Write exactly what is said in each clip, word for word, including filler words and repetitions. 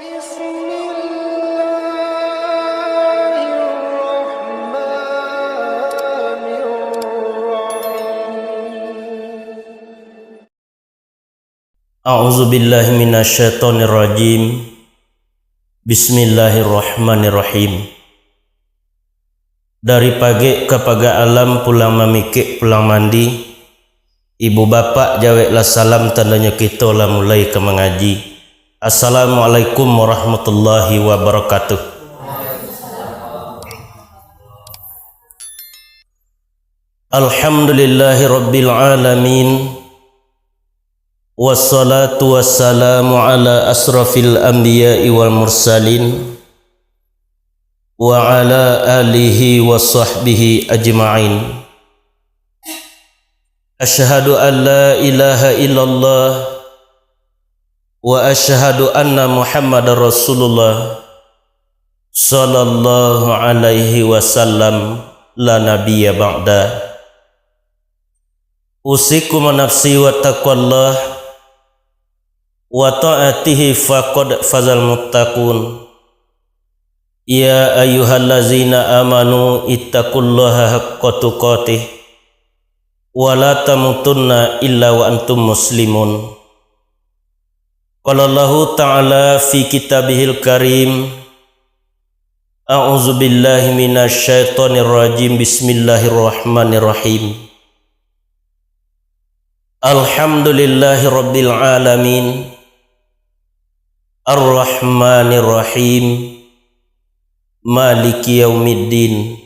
بسم الله الرحمن الرحيم. أعوذ بالله من الشيطان الرجيم. بسم الله الرحمن الرحيم. Dari pagek ka pagak alam, pulang mamikek, pulang mandi. Ibu bapak, jaweklah salam, tandonyo kito lah mulai ka mangaji. Assalamualaikum warahmatullahi wabarakatuh. Alhamdulillahirabbil alamin. Wassalatu wassalamu ala asrafil anbiya'i wal mursalin, wa ala alihi wa sahbihi ajma'in. Asyhadu an la ilaha illallah, wa asyhadu anna Muhammadar Rasulullah, sallallahu alaihi wasallam, la nabiyya ba'da. Usikum wa nafsi wa taqwallah, wa ta'atihi faqad fazal muttaqun. Ya ayyuhallazina amanu ittaqullaha haqqa tuqatih, wa la tamutunna illa wa antum muslimun. Qala Allahu ta'ala fi kitabihil karim, a'udzu billahi minasy syaithanir rajim, bismillahirrahmanirrahim. Alhamdulillahirabbil alamin, arrahmanirrahim, maliki yaumiddin.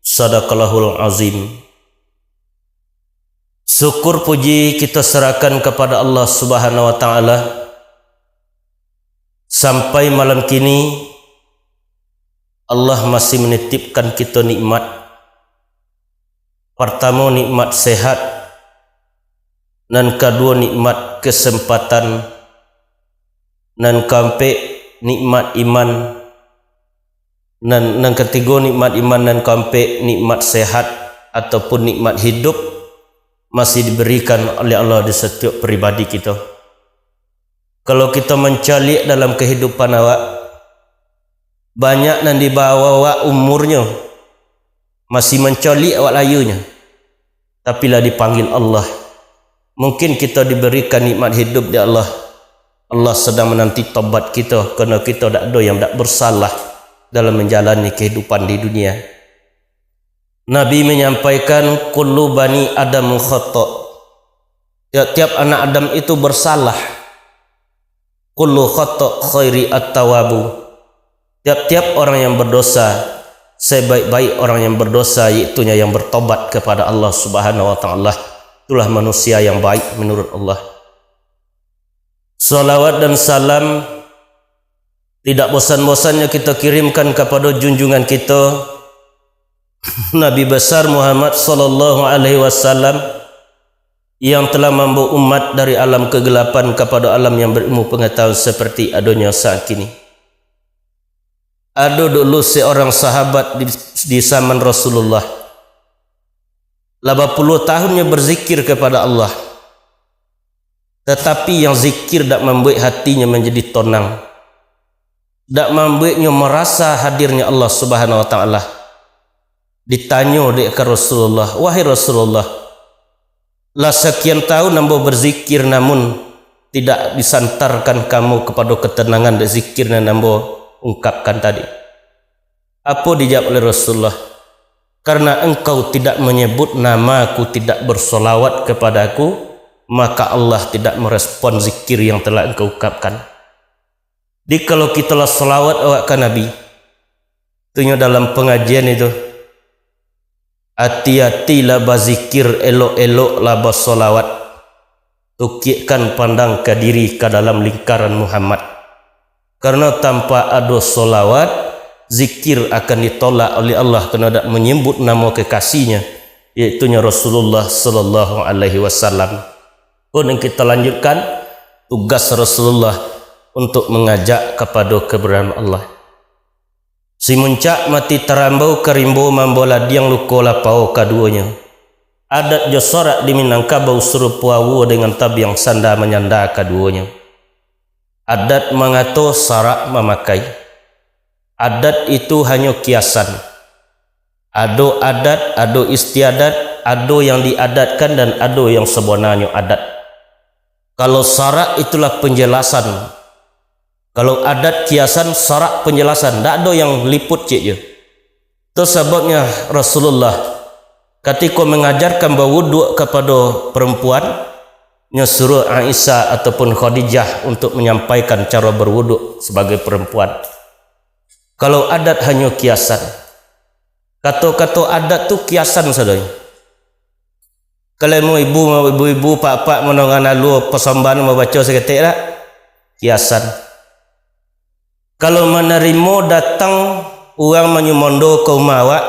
Sadaqallahul azim. Syukur puji kita serahkan kepada Allah Subhanahu wa Ta'ala. Sampai malam kini, Allah masih menitipkan kita nikmat. Pertama, nikmat sehat. Nan kedua, nikmat kesempatan. Nan keempat, nikmat iman. Nan, nan katigo, nikmat iman. Nan keempat, nikmat sehat ataupun nikmat hidup masih diberikan oleh Allah di setiap pribadi kita. Kalau kita mancaliak dalam kehidupan awak, banyak nan di bawah awak umurnyo, masih mancaliak awak layunyo, tapi lah dipanggil Allah. Mungkin kita diberikan nikmat hidup di Allah. Allah sedang menanti tobat kita, karena kita dak ado yang dak bersalah dalam menjalani kehidupan di dunia. Nabi menyampaikan, "Kullu bani Adam khata." Tiap-tiap anak Adam itu bersalah. "Kullu khata khairi at-tawabu." Tiap-tiap orang yang berdosa, sebaik-baik orang yang berdosa, yaitunya yang bertobat kepada Allah Subhanahu wa Ta'ala. Itulah manusia yang baik menurut Allah. Salawat dan salam tidak bosan-bosannya kita kirimkan kepada junjungan kita, Nabi besar Muhammad sallallahu alaihi wasallam, yang telah mambawa umat dari alam kegelapan kepada alam yang berilmu pengetahuan seperti adonyo saat kini. Ado dulu seorang sahabat di, di zaman Rasulullah. Lah bapuluah tahunnyo berzikir kepada Allah. Tatapi yang zikir dak mambuek hatinyo manjadi tonang. Dak mambueknyo marasa hadirnyo Allah Subhanahu wa Ta'ala. Ditanyo dek ka Rasulullah, "Wahai Rasulullah, lah sakian tahun ambo berzikir, namun tidak disantarkan kamu kepada ketenangan dek zikir nan ambo ungkapkan tadi." Apo dijawab oleh Rasulullah? "Karena engkau tidak menyebut nama-Ku, tidak bersolawat kepada-Ku, maka Allah tidak merespon zikir yang telah engkau ungkapkan." Jadi, kalau kita lah salawat awak ka Nabi, tunyo dalam pengajian itu, hati-hatilah bazikir, elok-eloklah basalawat. Tukikkan pandang ka diri ka dalam lingkaran Muhammad. Karena tanpa ado salawat, zikir akan ditolak oleh Allah, karena dak menyebut nama kekasihnya, yaitunyo Rasulullah sallallahu alaihi wasallam. Pun kita lanjutkan tugas Rasulullah untuk mengajak kepada keberadaan Allah. Si muncak mati tarambau, ka rimbo mambawa ladiang, luko lapau kaduonyo. Adat jo sorak di Minangkabau, sarupo awua dengan tabiang, sanda manyanda kaduonyo. Adat mangato, sarak mamakai. Adat itu hanyo kiasan. Ado adat, ado istiadat, ado yang diadatkan dan ado yang sabananyo adat. Kalau sarak itulah penjelasan. Kalau adat kiasan, sarak penjelasan. Ndak ado yang liput ciek je. Tu sababnyo Rasulullah katiko mangajarkan bawuduak kapado perempuan, nyo suruah Aisyah ataupun Khadijah untuk manyampaikan caro berwuduak sabagai perempuan. Kalau adat hanyo kiasan. Kato-kato adat tu kiasan sadonyo. Kalau mau ibu, ibu-ibu, pak-pak mandonga nalua pasambahan mambaco saketek dak? Kiasan. Kalau manarimo datang urang manyumondo ka umah awak,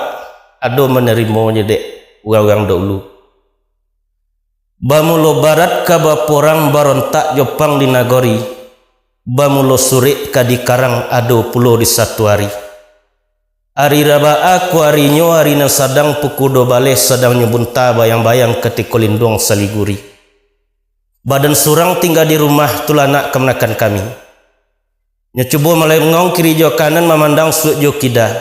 ado manarimonyo dek urang-urang dahulu. Bamulo barat ka baporang barontak jo pang di nagori, bamulo surek ka dikarang ado pulo di satu ari. Ari Raba'a ko arinyo, ari nan sadang pukua duo baleh, sadangnyo bunta bayang-bayang katiko linduang saliguri. Badan surang tingga di rumah, tulah nak kamanakan kami. Nyo cubo malengong kiri jo kanan, mamandang suok jo kida.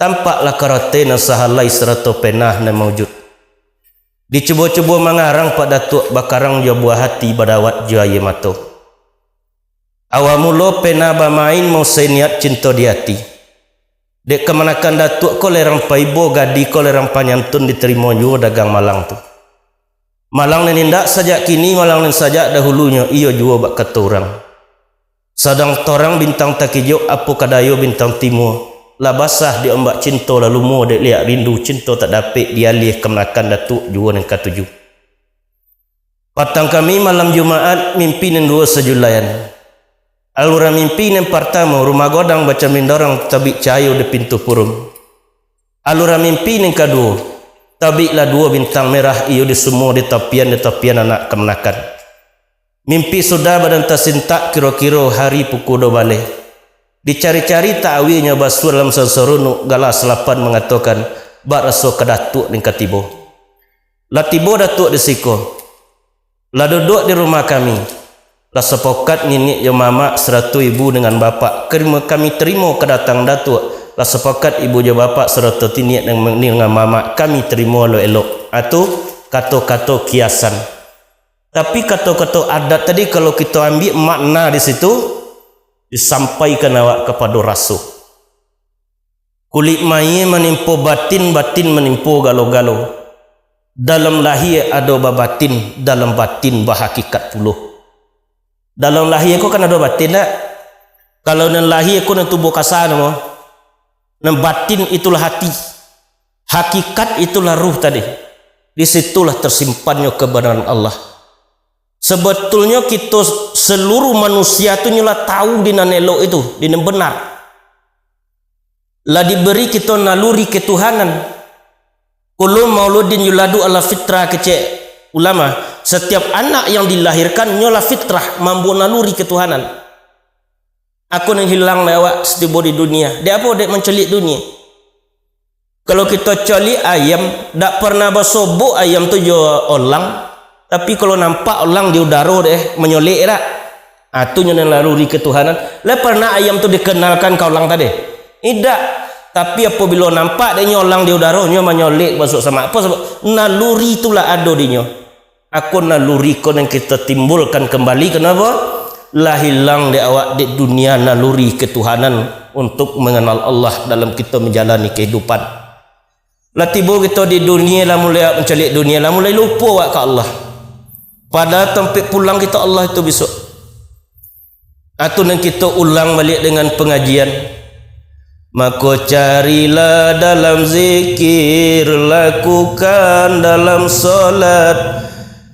Tampaklah karate nan sahalai sarato penah nan maujud. Dicubo-cubo mangarang Pak Datuak, bakarang jo buah ati, badawat jo aia mato. Awal mulo pena bamain, mausai niat cinto di ati. Dek kamanakan Datuak ko lerang paibo, gadih ko lerang panyantun, ditarimo juo dagang malang tu. Malang nan indak sajak kini, malang nan sajak dahulunyo, iyo juo bak kato urang. Sadang torang bintang takijok, apo ka dayo bintang timua, lah basah di ombak cinto, lah lumuah dek liak rindu, cinto tak dapek dialiah, kamanakan Datuak juo nan katuju. Patang kami malam Jumaat, mimpi nan duo sajulaian. Alura mimpi nan partamo, rumah godang bacamin dorang, tabik cahayo di pintu purum. Alura mimpi nan kaduo, tabiklah duo bintang merah, iyo di sumua, di tapian, di tapian anak kamanakan. Mimpi sudah badan tasintak, kiro-kiro hari pukua duo baleh. Dicari-cari tak awianyo, basuo dalam sansarunuk, gala salapan mangatokan, bak raso ka Datuak nan ka tibo. Lah tibo Datuak di siko. Lah duduak di rumah kami. Lah sapakat niniak jo mamak sarato ibu dangan bapak, karimo kami tarimo kadatangan Datuak. Lah sapakat ibu jo bapak sarato niniak dangan mamak kami tarimo elok-elok. Atu kato-kato kiasan. Tapi kato-kato adat tadi, kalau kito ambiak makna di situ, disampaikan awak kapado raso. Kulik mayie manimpo batin, batin manimpo galo-galo. Dalam lahia ado babatin, dalam batin bahakikat pulo. Dalam lahia ko kan ado batin, dak? Kalau nan lahia ko nan tubuah kasa namo, nan batin itulah hati. Hakikat itulah ruh tadi. Di situlah tersimpannyo kabanaran Allah. Sebetulnyo kito seluruh manusia tu nyo lah tahu di nan elok itu, di nan benar. Lah diberi kito naluri ketuhanan. Kullu mauludin yuladu ala fitrah, kecek ulama. Setiap anak yang dilahirkan nyo lah fitrah, mambawa naluri ketuhanan. Ako nan hilang dek awak satibo di dunia. Dek apo? Dek mancaliak dunia. Kalau kito caliak ayam, dak pernah basobok ayam tu jo olang. Tapi kalau nampak olang di udaro deh, manyolek dak? Ah, tu nyo nan naluri ketuhanan. Lah pernah ayam tu dikenalkan ka olang tadi? Idak. Tapi apabilo nampak dek nyo olang di udaro, nyo manyolek masuak samak. Apo sabab? Naluri tu lah ado di nyo. Ako naluri ko nan kito timbulkan kambali, kenapa? Lah hilang dek awak dek dunia naluri ketuhanan untuk mengenal Allah dalam kito menjalani kehidupan. Lah tibo kito di dunia, lah mulai mancaliak dunia, lah mulai lupo awak ka Allah. Padahal tampek pulang kito Allah itu bisuak. Atu nan kito ulang baliak dengan pangajian. Mako carilah dalam zikir, lakukan dalam solat,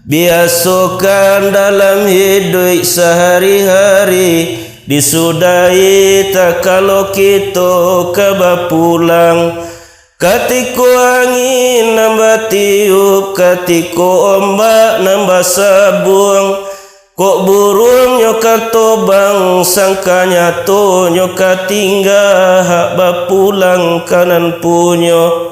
biasokan dalam hiduik sahari-hari, disudahi takalo kito ka bapulang. Katiko angin nan batiup, katiko ombak nan basabuang, kok buruang nyo ka tobang, sangka nyato nyo ka tingga, hak bapulang ka nan punyo.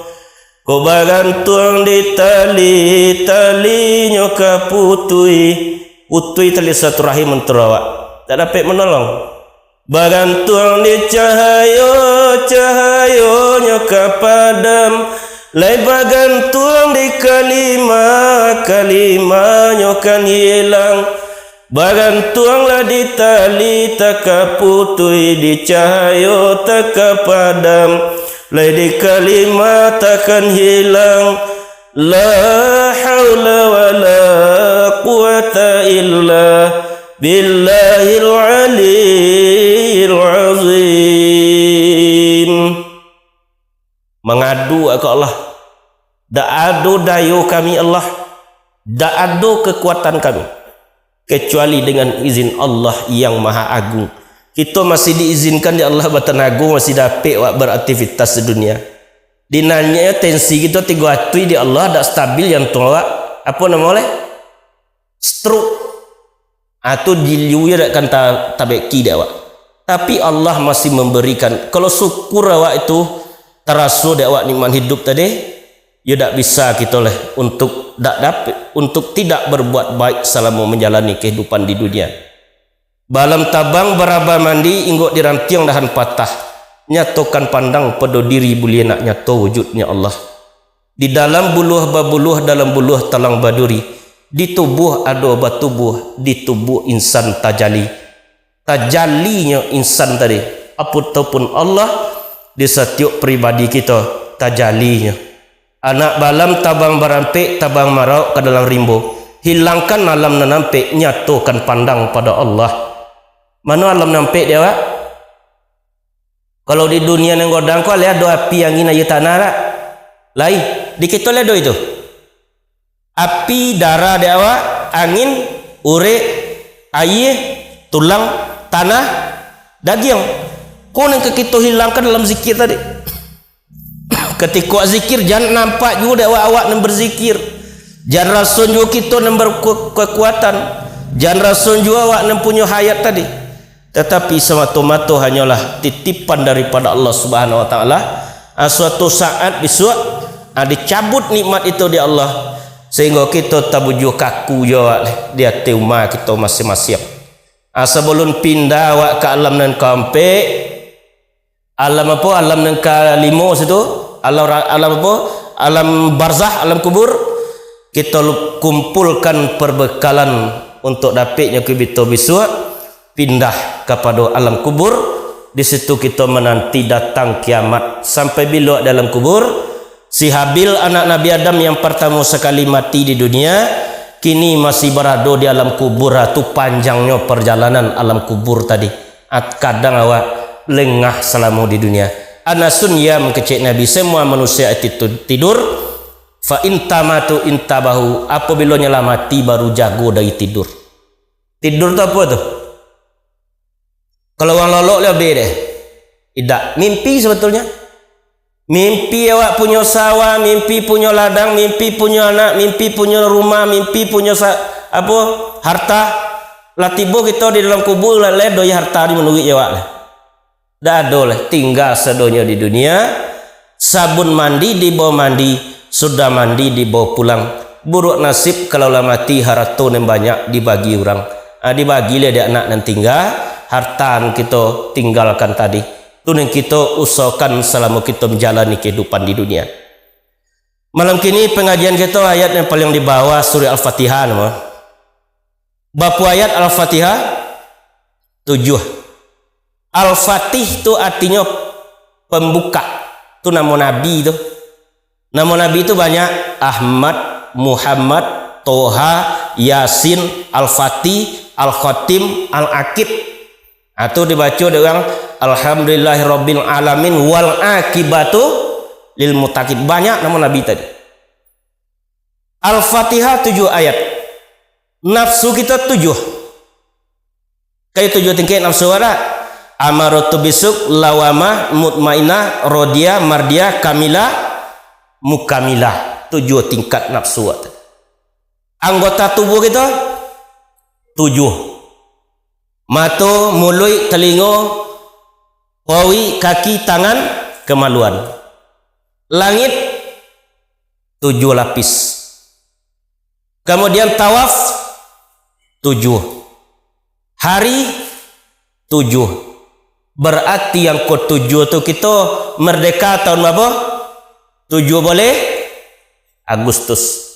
Kok bagantuang di tali, tali nyo ka putui, putui tali silaturahim antaro awak. Tak dapek manolong. Bagantuang di cahayo, cahayonyo ka padam. Lai bagantuang di kalima, kalimanyo kan hilang. Bagantuanglah di tali, tak ka putuih, di cahayo tak ka padam. Lai di kalima takkan hilang. La haula wala quwata illa billahil aliyil azim. Mangadu ka Allah. Dak ado dayo kami, Allah. Dak ado kekuatan kami, kecuali dengan izin Allah yang Maha Agung. Kito masih diizinkan dek Allah batanago, masih dapek awak beraktivitas di dunia. Dinanyo tensi kito tigo atuih dek Allah, dak stabil jantung awak. Apo namo leh? Stroke. Ah, tu dilu je dak kan ta-, tabeki dek awak. Tapi Allah masih memberikan. Kalau syukur awak itu taraso dek awak nikmat hidup tadi, yo dak bisa kito leh untuk dak dapek, untuk tidak berbuat baik salamo manjalani kehidupan di dunia. Balam tabang baraba mandi, inggok di rantiang dahan patah. Nyatokan pandang pado diri buliah nak nyato wujudnyo Allah. Di dalam buluah babuluah, dalam buluah talang baduri. Di tubuah ado batubuah, di tubuah insan tajali. Tajalinyo insan tadi, apo ataupun Allah di satiok pribadi kito tajalinyo. Anak balam tabang barampek, tabang marauk ka dalam rimbo. Hilangkan alam nan ampek, nyatokan pandang pado Allah. Mano alam nan ampek dek awak? Kalau di dunia nan godang ko, lai ado api, angin, aia, tanah dak? Lai, di kito lai ado itu. Api, darah dek awak, angin, urek, aia, tulang, tanah, dagiang. Ko nan ka kito hilangkan dalam zikir tadi. Katiko zikir, jan nampak juo dek awak-awak nan berzikir. Jan raso juo kito nan berkekuatan. Jan raso juo awak nan punyo hayat tadi. Tatapi samato-mato hanyolah titipan daripada Allah Subhanahu Wa Taala. Ah, suatu saat bisuak, ah, dicabut nikmat itu di Allah, sehingga kito tabujua kaku jo awak di ateh umah kito masiang-masiang. Ah, sabalun pindah awak ka alam nan kaampek, alam apo? Alam nan kalimo situ, alam ra-, alam apo? Alam barzah, alam kubur. Kito lu-, kumpulkan perbekalan untuk dapeknyo kito bisuak pindah kapado alam kubur. Di situ kito mananti datang kiamat. Sampai bilo di alam kubur? Si Habil, anak Nabi Adam yang partamo sakali mati di dunia, kini masih barado di alam kubur. Ah, tu panjangnyo parjalanan alam kubur tadi. At-, kadang awak lengah salamo di dunia. Anasun yam, kecek Nabi, semua manusia itu tidur. Fa intamatu intabahu, apabilo nyo lah mati, baru jago dari tidur. Tidur tu apo tu? Kalau urang lolok lai abih deh. Indak, mimpi sebetulnyo. Mimpi awak punyo sawah, mimpi punyo ladang, mimpi punyo anak, mimpi punyo rumah, mimpi punyo sa-, apo, harta. Lah tibo kito di dalam kubur, lah lai ado harta di manuruik awak lah. Dak ado lah, tingga sadonyo di dunia. Sabun mandi dibawa mandi, sudah mandi dibawa pulang. Buruk nasib kalau lah mati, harato nan banyak dibagi urang. Ah, dibagi lah dek anak nan tingga, harta nan kito tinggalkan tadi. Tu nan kito usahakan salamo kito manjalani kehidupan di dunia. Malam kini pangajian kito ayat nan paling di bawah surah Al-Fatihah namo. Bapo ayat Al-Fatihah? Tujuah. Al-Fatih tu artinyo pambuka. Tu namo Nabi tu. Namo Nabi tu banyak. Ahmad, Muhammad, Toha, Yasin, Al-Fatih, Al-Khatim, Al-Aqib. Ah, tu dibaco dek urang, "Alhamdulillahirabbil alamin wal aqibatu lil muttaqin." Banyak namo Nabi tadi. Al-Fatihah tujuah ayat. Nafsu kito tujuah. Kayo tujuah tingkek nafsu awak dak? Amaratu bisuk, lawamah, mutmainah, rodiah, mardiah, kamilah, mukamilah. Tujuah tingkat nafsu awak tu. Anggota tubuah kito tujuah. Mato, muluik, talingo, paruik, kaki, tangan, kamaluan. Langik, tujuah lapis. Kamudian tawaf, tujuah. Hari, tujuh. Berarti yang ko tujuh tu kito merdeka tahun berapa? Tujuh boleh Agustus.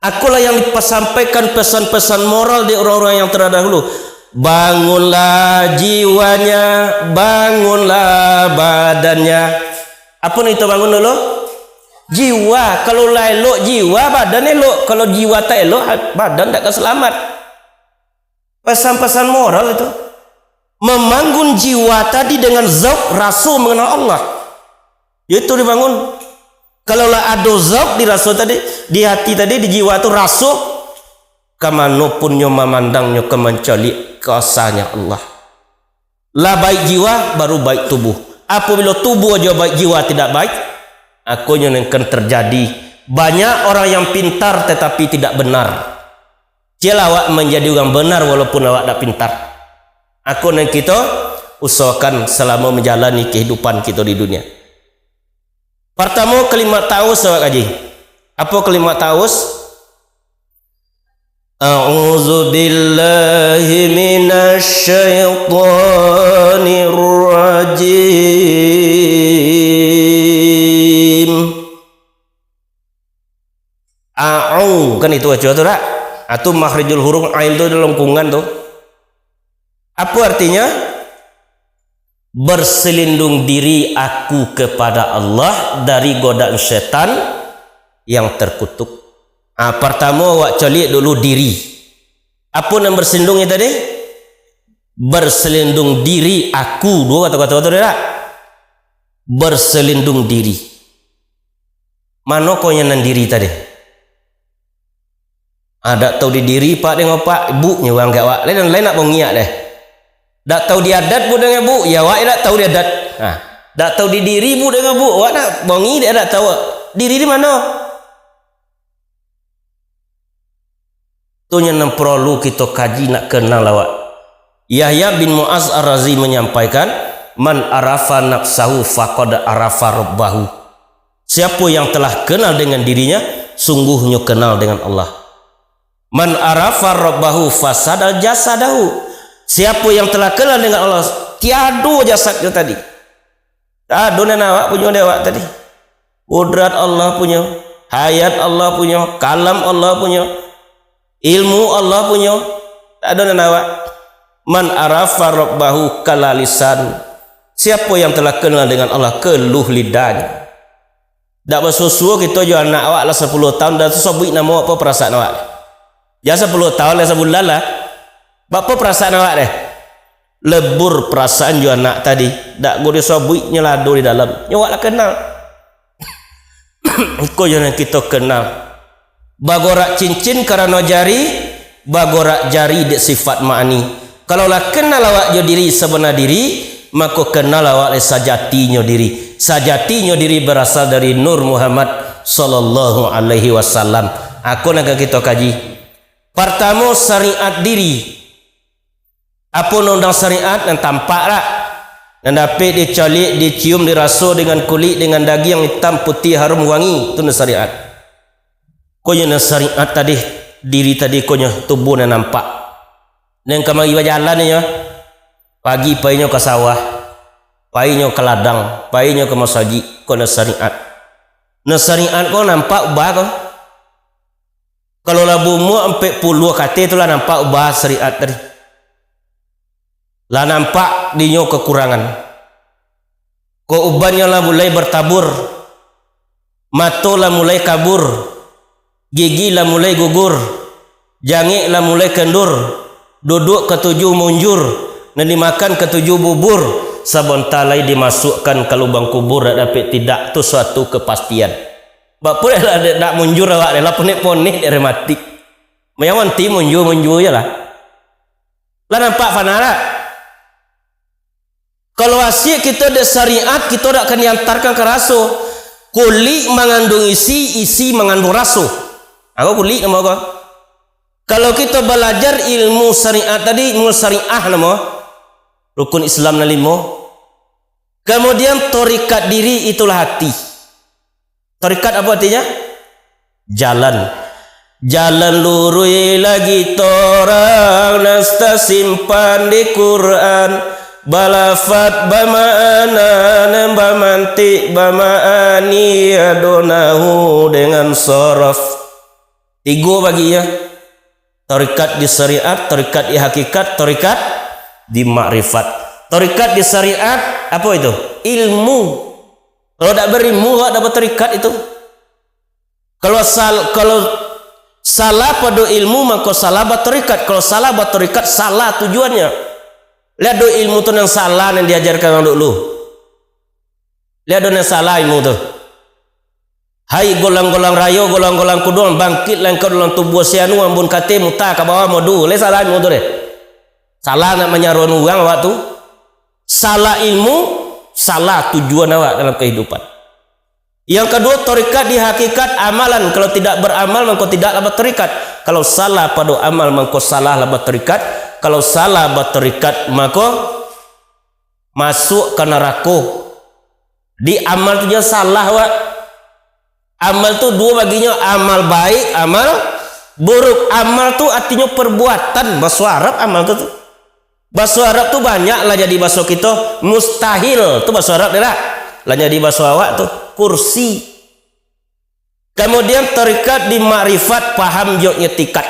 Akolah yang dipasampaikan pesan-pesan moral di orang-orang yang terdahulu. Bangunlah jiwanya, bangunlah badannya. Apa nan kito bangun dulu? Jiwa. Kalau lah elok jiwa, badan elok. Kalau jiwa tak elok, badan tak akan selamat. Pesan-pesan moral itu. Membangun jiwa tadi dengan zauk raso mengenal Allah. Itu dibangun. Kalau lah ado zauk di raso tadi, di hati tadi, di jiwa tu raso, ka mano pun nyo mamandang, nyo ka mancaliak kasanya Allah. Lah baik jiwa, baru baik tubuh. Apabila tubuh aja baik, jiwa tidak baik, akonyo nan akan terjadi. Banyak orang yang pintar tetapi tidak benar. Cielah awak manjadi urang benar walaupun awak dak pintar. Ako nan kito usahakan salamo manjalani kahidupan kito di dunia. Partamo, kalimat ta'awuz awak kaji. Apo kalimat ta'awuz? A'udzu billahi minasy syaithanir rajim. A'u, kan itu baco tu dak? Atu makhrijul huruf ain tu di lengkungan tu. Apa artinya? Berselindung diri aku kepada Allah dari godaan setan yang terkutuk. Ah, partamo awak caliak dulu diri. Apo nan berselindung tadi? Berselindung diri aku. Duo kato-kato tu dak? Berselindung diri. Mano ko nyo nan diri tadi? Ah, dak tau di diri, Pak, dek awak, Pak, ibuknyo urang ka awak. Lain, lain nak bongiak deh. Dak tau di adat, Bu, dek Bu, ya awak dak tau di adat. Ah, dak tau di diri, Bu, dek Bu, awak nak bongi dek dak tau. Diri di mano? Tu nyo nan paralu kito kaji, nak kenal awak. Yahya bin Mu'az Ar-Razi manyampaikan, "Man arafa nafsahu faqad arafa rabbahu." Siapo yang telah kenal dengan dirinya, sungguhnyo kenal dengan Allah. "Man arafa rabbahu fasadal jasadahu." Siapo yang telah kenal dengan Allah, tiado jasadnyo tadi. Ado nan awak punyo dek awak tadi. Kudrat Allah punyo, hayat Allah punyo, kalam Allah punyo, ilmu Allah punyo. Tak ado nan awak. "Man arafa rabbahu kala lisan." Siapo yang telah kenal dengan Allah, keluh lidahnyo. Dak basuo-suo kito jo anak awak lah sapuluah taun, dah tu sabuik namo, apo perasaan awak? Jan sapuluah taun lah, sabulan lah. Baapo perasaan awak deh? Lebur perasaan jo anak tadi. Dak go disabuik nyo lah ado di dalam. Nyo awak lah kenal. Iko jo nan kito kenal. Bagorak cincin karano jari, bagorak jari dek sifat ma'ani. Kalau lah kenal awak jo diri sabana diri, mako kenal awak lai sajatinyo diri. Sajatinyo diri barasal dari Nur Muhammad sallallahu alaihi wasallam. Ako nan ka kito kaji. Partamo, syariat diri. Apo undang-undang syariat? Nan tampak lah. Nan dapek dicaliak, dicium, diraso dengan kulik, dengan dagiang itam, putiah, harum, wangi. Tu nan syariat. Ko nyo nan syariat tadi, diri tadi ko nyo, tubuh nan nampak. Nan kamari bajalan nyo, pagi painyo ka sawah, painyo ka ladang, painyo ka masajik, ko nan syariat. Nan syariat ko nampak ubah ko. Kalau lah baumua ampek puluah ka ateh tu lah nampak ubah syariat tadi. Lah nampak dinyo kakurangan. Ko ubannyo lah mulai batabur. Mato lah mulai kabur. Gigi lah mulai gugur. Jangek lah mulai kendur. Duduak katuju munjur. Nan dimakan katuju bubur. Sabanta lai dimasukkan ka lubang kubur, dak dapek tidak, tu suatu kepastian. Bak pun lah dek nak munjur awak deh, lah ponek-ponek dek rematik. Yang penting munjur-munjur je lah. Lah nampak fana tak? Kalau asiak kito dek syariat, kito dak akan diantarkan ka raso. Kulik mangandung isi, isi mangandung raso. Ako kulik namo ko. Kalau kito balajar ilmu syariat tadi, ilmu syariah namo, rukun Islam nan limo. Kemudian torikat diri itulah hati. Torikat apo artinyo? Jalan. Jalan luruih lagi torang, nan tasimpan di Quran. Balafat bama'ana, nan bamantik bama'ani, ado nahu dengan sorof. Tigo bagi, ya. Tarikat di syariat, tarikat di hakikat, tarikat di makrifat. Tarikat di syariat, apa itu? Ilmu. Kalau dak berilmu, awak dak batarikat itu. Kalau sal-, kalau salah pado ilmu, mangko salah batarikat. Kalau salah batarikat, salah tujuannyo. Liek ado ilmu tu nan salah nan diajarkan urang dulu. Liek ado nan salah ilmu tu. Hai golang-golang rayo, golang-golang kuduang, bangkitlah engkau dalam tubuah si anu, ambun katai, muta ka bawah, modu. Lai salah ilmu tu deh. Salah nak manyaruakan urang awak tu. Salah ilmu, salah tujuan awak dalam kehidupan. Yang kaduo, tarikat di hakikat amalan. Kalau tidak beramal, mangko tidaklah batarikat. Kalau salah pado amal, mangko salahlah batarikat. Kalau salah batarikat, mangko masuak ka narako. Di amal tu jan salah, wak. Amal tu duo baginyo, amal baik, amal buruk. Amal tu artinyo perbuatan. Baso Arab amal tu, tu. Baso Arab tu banyak lah jadi baso kito. Mustahil tu baso Arab, dak? Lah jadi baso awak tu, kursi. Kamudian, tarikat di makrifat, paham jo iktikad.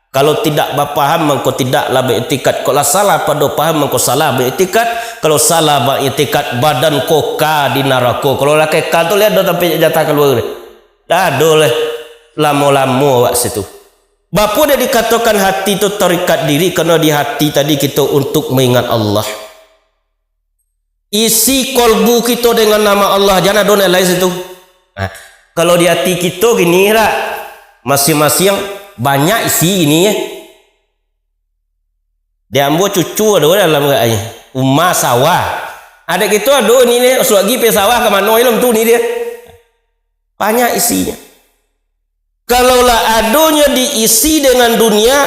Kalau tidak bapaham, mangko tidaklah baiktikad. Kalau salah pado paham, mangko salah baiktikad. Kalau salah baiktikad, badan koka di narako. Kalau lah kekal tu, liek ado tampek jatah kalua deh. Dak ado leh. Lamo-lamo awak situ. Bapo dek dikatokan hati tu tarikat diri, karano di hati tadi kito untuk maingat Allah. Isi kolbu kito dengan nama Allah, jan ado nan lain situ. Nah, kalau di hati kito gini lah, masing-masing banyak isi ini, ya. Di ambo cucu ado dalam agaknyo, umah sawah. Ado kito ado ini, ni, suagi pe sawah ka mano ilmu tu ni dia. Banyak isinyo. Kalau lah adonyo diisi dengan dunia,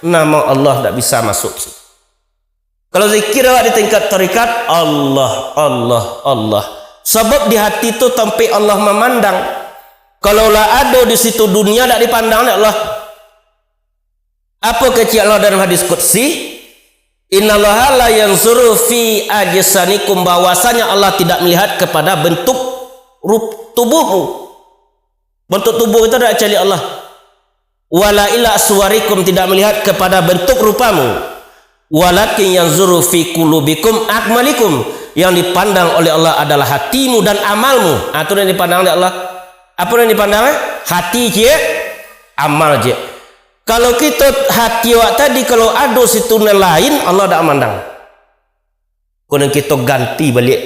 nama Allah dak bisa masuk situ. Kalau zikir awak di tingkat tarikat, Allah, Allah, Allah. Sabab di hati tu tampek Allah mamandang. Kalau lah ado di situ dunia, dak dipandang dek Allah. Apo kecek Allah dalam hadis qudsi? "Innallaha la yanzuru fi ajsamikum," bahwasanya Allah tidak melihat kepada bentuk rup-, tubuhmu. Bentuk tubuh itu dak dicaliak Allah. "Wala ila suwarikum," tidak melihat kepada bentuk rupamu. "Walakin yanzuru fi qulubikum a'malikum." Yang dipandang oleh Allah adalah hatimu dan amalmu. Ah, tu yang dipandang oleh Allah. Apa yang dipandang, eh? Hati ciek, amal ciek. Kalau kito hati awak tadi, kalau ado situ nan lain, Allah dak mandang. Kena kito ganti baliak.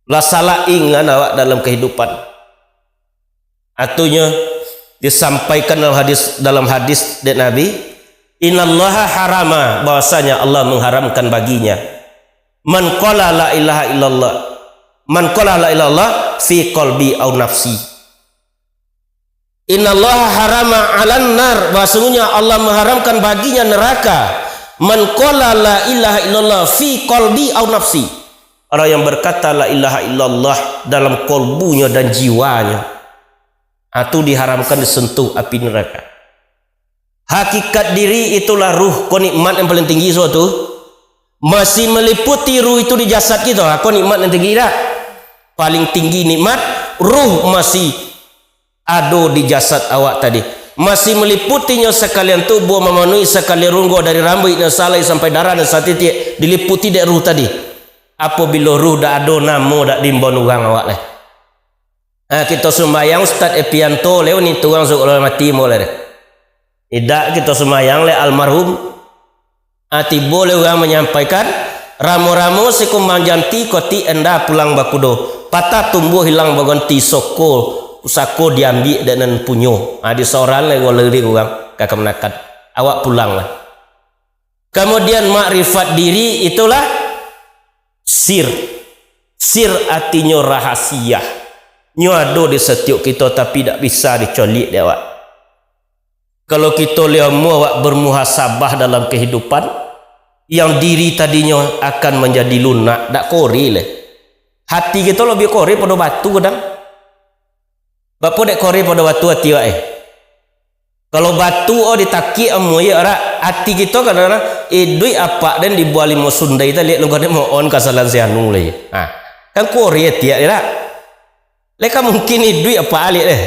Lah salah ingan awak dalam kehidupan. Artinyo, disampaikan dalam hadis, dalam hadis dek Nabi, "Innallaha harama," bahwasanya Allah mengharamkan baginya. "Man qala la ilaha illallah, man qala la ilaha illallah fi qalbi au nafsi." "Innallaha harama 'alan nar," bahwasanya Allah mengharamkan baginya neraka. "Man qala la ilaha illallah fi qalbi au nafsi." Orang yang berkata la ilaha illallah dalam kolbunya dan jiwanya, ah, tu diharamkan disentuh api neraka. Hakikat diri itulah ruh, ko nikmat yang paling tinggi suatu. Masih meliputi ruh itu di jasad kito, ah, ko nikmat yang tinggi dak? Paling tinggi nikmat, ruh masih ado di jasad awak tadi. Masih meliputinyo sakalian tubuh, mamanuhi sakalian runggo dari rambuik nan salai sampai darah nan satitiak, diliputi dek ruh tadi. Apabilo ruh dak ado, namo dak diimbau urang awak lai. Ha, kito sumbayang Ustaz Epianto lewat ni, turang suruh mati mo lai deh. Idak kito sumbayang lai almarhum. Ah, tibo lai urang manyampaikan, "Ramo-ramo sikumbang janti, kotik enda pulang bakudo, patah tumbuah hilang baganti, soko pusako diambiak dek nan punyo." Ah, disoran lai gua lirik urang ka kamanakan. Awak pulang lah. Kamudian, makrifat diri itulah sir. Sir artinyo rahasia. Nyo ado di satiok kito, tapi dak bisa dicoliak dek awak. Kalau kito lai amuah awak bermuhasabah dalam kehidupan, yang diri tadinyo akan manjadi lunak, dak kore lai. Hati kito labiah kore pado batu kadang. Bapo dek kore pado batu hati awak, eh? Kalau batu, oh, ditakiak amuah, iyo, dak? Ati kito kadang-kadang, iduik apak den di buah limo sundai tadi, liek lu kadang mohon kasalahan si anu lai. Ha, kan kore ati, iyo dak? Lai ka mungkin iduik apak aliak deh.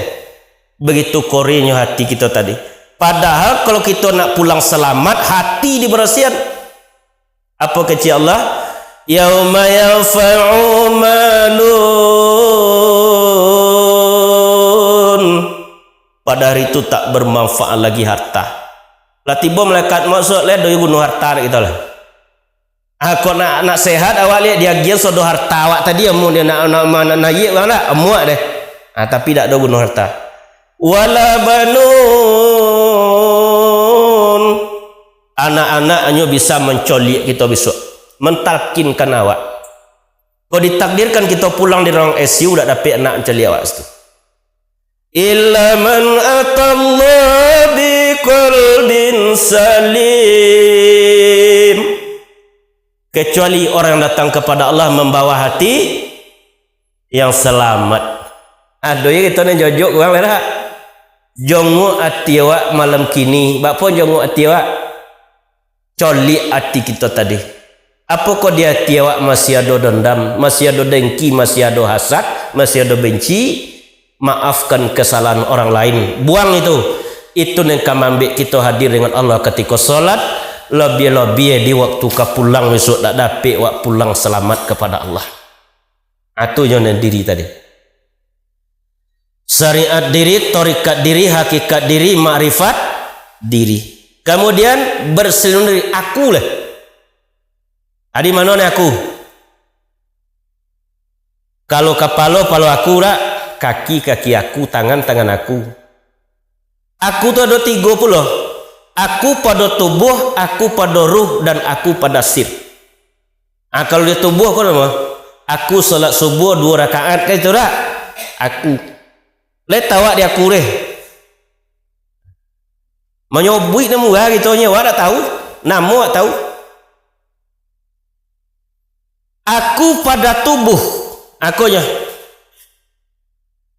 Begitu korenyo hati kito tadi. Padahal kalau kito nak pulang salamat, hati dibarasiahan. Apo kecek Allah? "Yauma yanfa'u malun." Pada hari itu tak bermanfaat lagi harta. Lah tibo malaikat maut, sok lai doh guno harta dek kito lah. Ah, kok nak, nak sehat awak liek, diagiahan sodo harta awak tadi, amun dia nak, nak, nak, nak naiak urang dak, amuak deh. Ah, tapi dak ado guno harta. Wala banun. Anak-anak hanyo bisa mancoliak kito besok, mentalkinkan awak. Kok ditakdirkan kito pulang di ruang I C U, dak dapek anak mancoliak awak situ. Illa man atallaha biqalbin salim. Kecuali orang yang datang kepada Allah membawa hati yang selamat. Ado yo kito ni jojok urang lai dak? Jongok ati awak malam kini. Baa pun jongok ati awak? Coliak ati kito tadi. Apokoh di ati awak masih ado dendam, masih ado dengki, masih ado hasad, masih ado benci? Maafkan kesalahan orang lain. Buang itu. Itu nan ka mambek kito hadir dengan Allah katiko solat, labiah-labiah di waktu ka pulang besok, dak dapek wak pulang salamat kepada Allah. Atu nyo nan diri tadi. Syariat diri, tarekat diri, hakikat diri, makrifat diri. Kamudian, berselindung dari aku lah. Adi mano ni aku? Kalau kapalo, palo aku dak, kaki, kaki aku, tangan, tangan aku. Aku tu ado tigo pulo. Aku pado tubuh, aku pado ruh, dan aku pada sir. Ah, kalau di tubuh ko namo? Aku salat subuh duo rakaat, kan itu dak? Aku. Lai tau wak di aku deh. Manyobuik nan murah gitu nyo, wak dak tau. Namo wak tau. Aku pada tubuh, akonyo.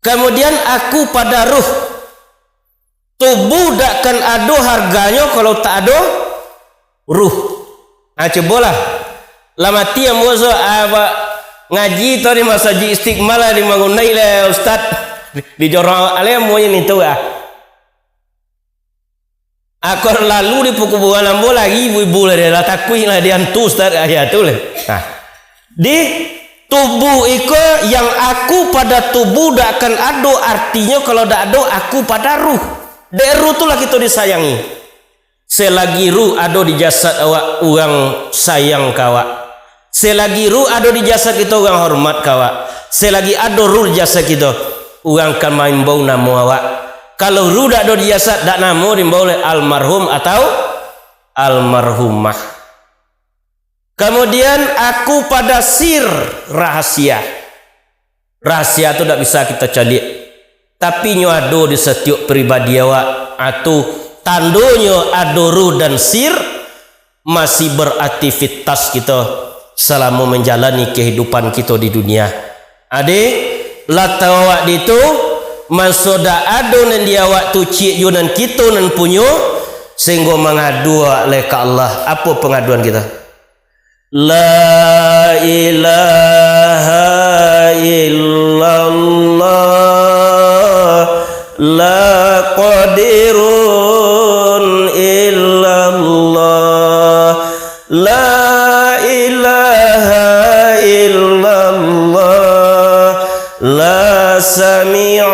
Kamudian aku pada ruh. Tubuh dak kan ado harganyo kalau tak ado ruh. Ah, cubolah. Lah mati ambo so, ah, ba-, ngaji tau di Masajik Istiqmal lah, di Mangunai lah, Ustaz. Di jorong alai ambo nyo nintu ah. Akor lalu di pakuburan ambo lari ibu-ibu lah, dia lah takuik lah, dia hantu Ustaz, ah, ya tu lah. Nah. Di tubuh iko yang aku pada tubuh dak kan ado, artinyo kalau dak ado aku pada ruh. Dek ruh tu lah kito disayangi. Selagi ruh ado di jasad awak, urang sayang ka awak. Selagi ruh ado di jasad kito, urang hormat ka awak. Selagi ado ruh di jasad kito, urang ka maimbau namo awak. Kalau ruh dak ado di jasad, dak namo diimbau oleh almarhum atau almarhumah. Kamudian, aku pada sir, rahasia. Rahasia tu dak bisa kito caliak. Tapi nyo ado di satiok pribadi awak. Atu tandonyo ado ruh dan sir, masih beraktivitas kito salamo manjalani kahidupan kito di dunia. Ade, lah tau awak di tu, maso dak ado nan di awak tu ciek juo nan kito nan punyo, sahinggo mangadu awak lai ka Allah. Apo pangaduan kito? La ilaha illallah, la qadirun illallah, la ilaha illallah, la sami'un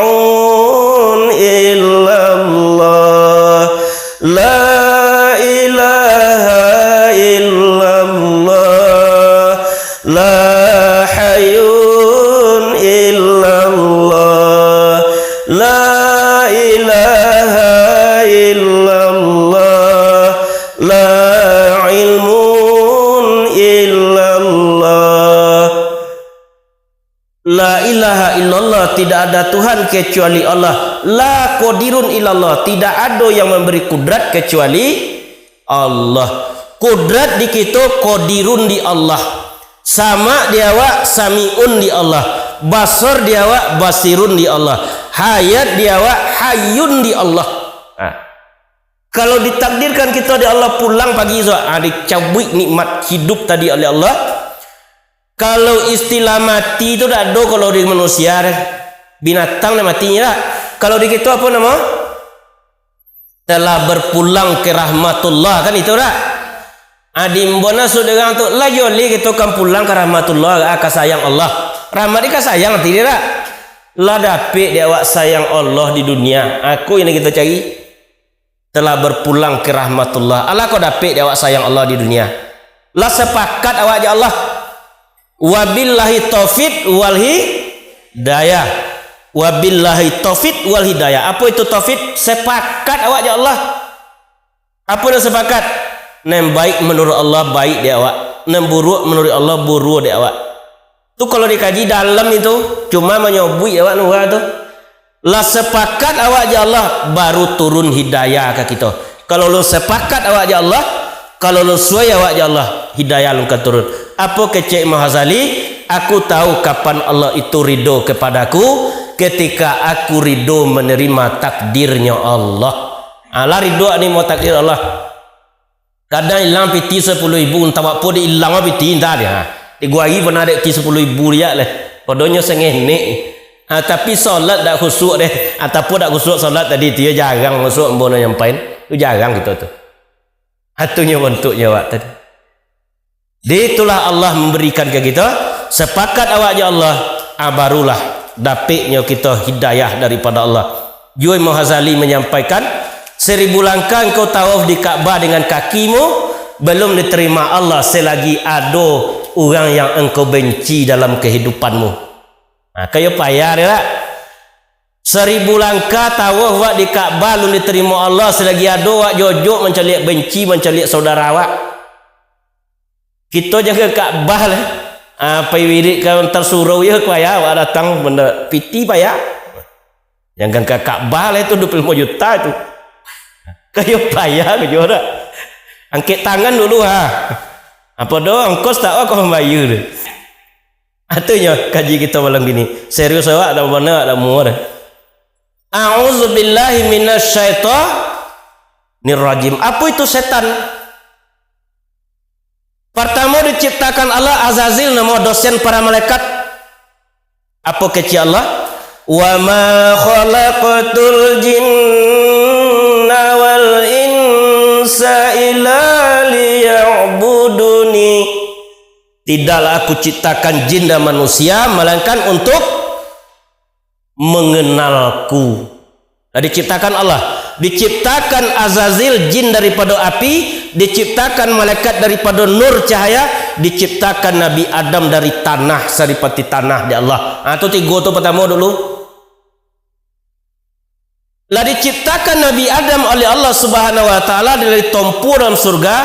illallah, la ilaha illallah, la hayyun illallah, la ilaha illallah, la ilmun illallah. La ilaha illallah, tidak ada Tuhan kecuali Allah. La qadirun illallah, tidak ado yang memberi kudrat kecuali Allah. Kudrat di kito, qadirun di Allah. Sama di awak, samiun di Allah. Basar di awak, basirun di Allah. Hayat di awak, hayyun di Allah. Nah. Kalau ditakdirkan kito dek Allah pulang pagi esok, ah, dicabuik nikmat hidup tadi oleh Allah. Kalau istilah mati tu dak ado kalau di manusia deh. Binatang dah mati dak? Kalau di kito apo namo? Telah berpulang ke rahmatullah, kan itu dak? Adi mbona sudah tu, lah joli kito kan pulang ke rahmatullah, ah, ka sayang Allah. Rahmat ni ka sayang ati dia dak? Lah dapek dek awak sayang Allah di dunia. Aku ini kito cari. Telah berpulang ke rahmatullah. Alah kau dapek dek awak sayang Allah di dunia. Lah sepakat awak jo Allah. Wabillahi taufik wal hidayah. Wabillahi taufik wal hidayah. Apo itu taufik? Sepakat awak jo Allah. Apo nan sepakat? Nan baik menurut Allah baik dek awak. Nan buruak menurut Allah buruak dek awak. Tu kalau dikaji dalam itu, cuma manyobuik awak nurah tu. Lah sepakat awak jo Allah, baru turun hidayah ka kito. Kalau lun sepakat awak jo Allah, kalau lun suai awak jo Allah, hidayah lun ka turun. Apo kecek Imam Ghazali? Aku tahu kapan Allah itu ridho kepadaku, ketika aku ridho menerima takdirnya Allah. Alah ridho ni mau takdir Allah. Kadang ilang piti sapuluh ribu, antah apo dek ilang piti antah dek. Ha. Tigo hari pernah dek piti sapuluh ribu liak leh. Padonyo sengenek. Ha, tapi solat dak khusyuk deh. Ataupun dak khusyuk solat tadi tu, yo jarang khusyuk ambo nak nyampai. Tu jarang kito tu. Ha, tu nyo bantuaknyo awak tadi. Di itulah Allah memberikan ka kito, sepakat awak jo Allah, ah, barulah dapeknyo kito hidayah daripada Allah. Juo Imam Ghazali menyampaikan, seribu langkah engkau tawaf di Ka'bah dengan kakimu, belum diterima Allah selagi ado urang yang engkau benci dalam kehidupanmu. Nah, kayo payah dia tak? Seribu langkah tawaf wak di Ka'bah lun diterima Allah selagi ado wak jojok mancaliak benci, mancaliak saudara wak. Kito jaga Ka'bah lah. Ah, pai wirid ka antar surau yo, payah awak datang benda piti payah. Jangan ka Ka'bah lah itu dua puluh lima juta tu. Kayo payah ko juo dak. Angkek tangan dulu ha. Apo do ongkos tak awak kau mambayar tu. Atunyo kaji kito malam kini. Serius awak dak bana dak muo dah. A'udzubillahi minasyaitonirrajim. Apo itu setan? Partamo diciptakan Allah Azazil namo dosen para malaikat. Apo kecek Allah? "Wa ma khalaqtul jinna wal insa illa liya'buduni." Tidaklah Aku ciptakan jin dan manusia, melainkan untuk mengenalku. Lah diciptakan Allah, diciptakan Azazil jin daripado api, diciptakan malaikat daripado nur cahaya, diciptakan Nabi Adam dari tanah, saripati tanah dek Allah. Ha, tu tigo tu partamo dulu. Lah diciptakan Nabi Adam oleh Allah Subhanahu wa Taala dari tompo dalam surga,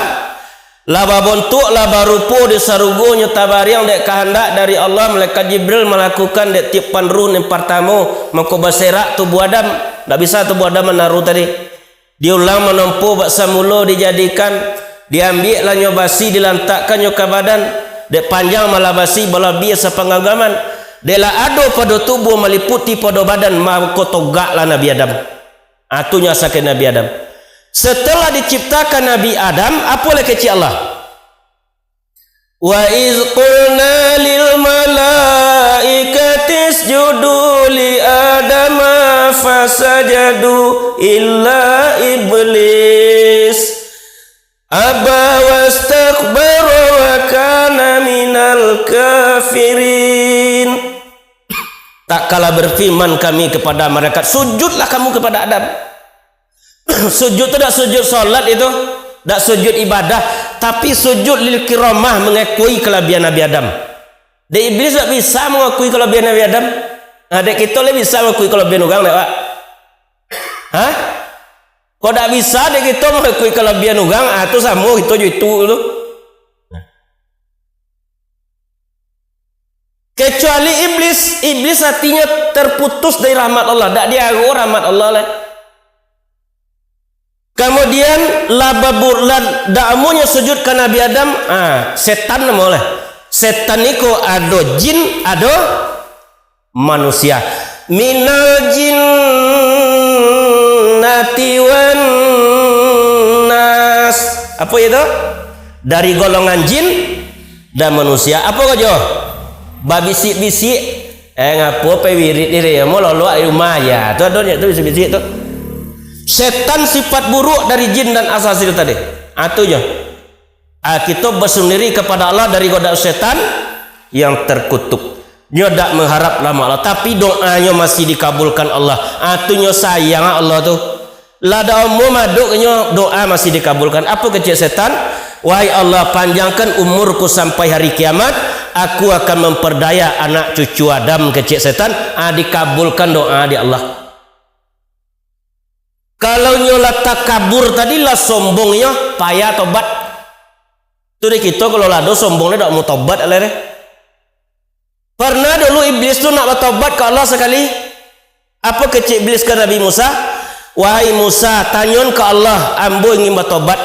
lah babontuak, lah barupo di sarugo nyo tabariang dek kahandak dari Allah, malaikat Jibril malakukan dek tiupan ruh nan partamo, mako baserak tubuah Adam. Ndak bisa tubuah Adam manaru tadi. Diulang manompo bak samulo dijadikan, diambiak lah nyo basi, dilantakkan nyo ka badan, dek panjang malah basi, balabih sapangagaman. Dek lah ado pado tubuah maliputi pado badan, mako togaklah Nabi Adam. Ah, tu nyo asakan Nabi Adam. Setelah diciptakan Nabi Adam, apo lai kecek Allah? "Wa iz qulna lil malaikati isjudu li Adama fasajadu illa iblis aba wastakbara wa kana minal kafirin." Tatkala berfirman Kami kepada malaikat, "Sujudlah kamu kepada Adam." Sujud tu dak sujud salat itu, dak sujud ibadah, tapi sujud lil kiramah, mengakui kelebihan Nabi Adam. Dek iblis dak bisa mengakui kelebihan Nabi Adam. Nah, dek kito lah bisa mengakui kelebihan urang dak, Pak? Hah? Kok dak bisa dek kito mengakui kelebihan urang, ah, tu samo kito jo itu tu. Kecuali iblis, iblis atinyo terputus dari rahmat Allah, dak diaro rahmat Allah lai. Kamudian, lah babur-, lah dak amunyo sujud ka Nabi Adam, ah, setan namo lai. Setan iko ado jin, ado manusia. Minal jinnati wan Apo itu? Dari golongan jin dan manusia. Apo ko jo? Babisik-bisik. Eh, ngapo pe wirid diri? Mau lolok di rumah aja. Tu ado nyo tu bisik-bisik tu. Setan sifat buruk dari jin dan asal situ tadi. Ah, tu jo. Ah, kito bersendiri kepada Allah dari godaan setan yang terkutuk. Nyo dak mengharap rahmat Allah, tapi doanyo masih dikabulkan Allah. Ah, tu nyo sayang Allah tu. Lah dak umua madok nyo, doa masih dikabulkan. Apo kecek setan? "Wahai Allah, panjangkan umurku sampai hari kiamat, aku akan memperdaya anak cucu Adam," kecek setan. Ah, dikabulkan doa di Allah. Kalau nyo lah takabur tadi, lah sombong nyo, payah tobat. Tu dek kito kalau lah ado sombong, dak mau tobat alai deh. Pernah dulu Iblis tu nak batobat ka Allah sakali. Apo kecek Iblis ka Nabi Musa? "Wahai Musa, tanyoan ka Allah, ambo ingin batobat."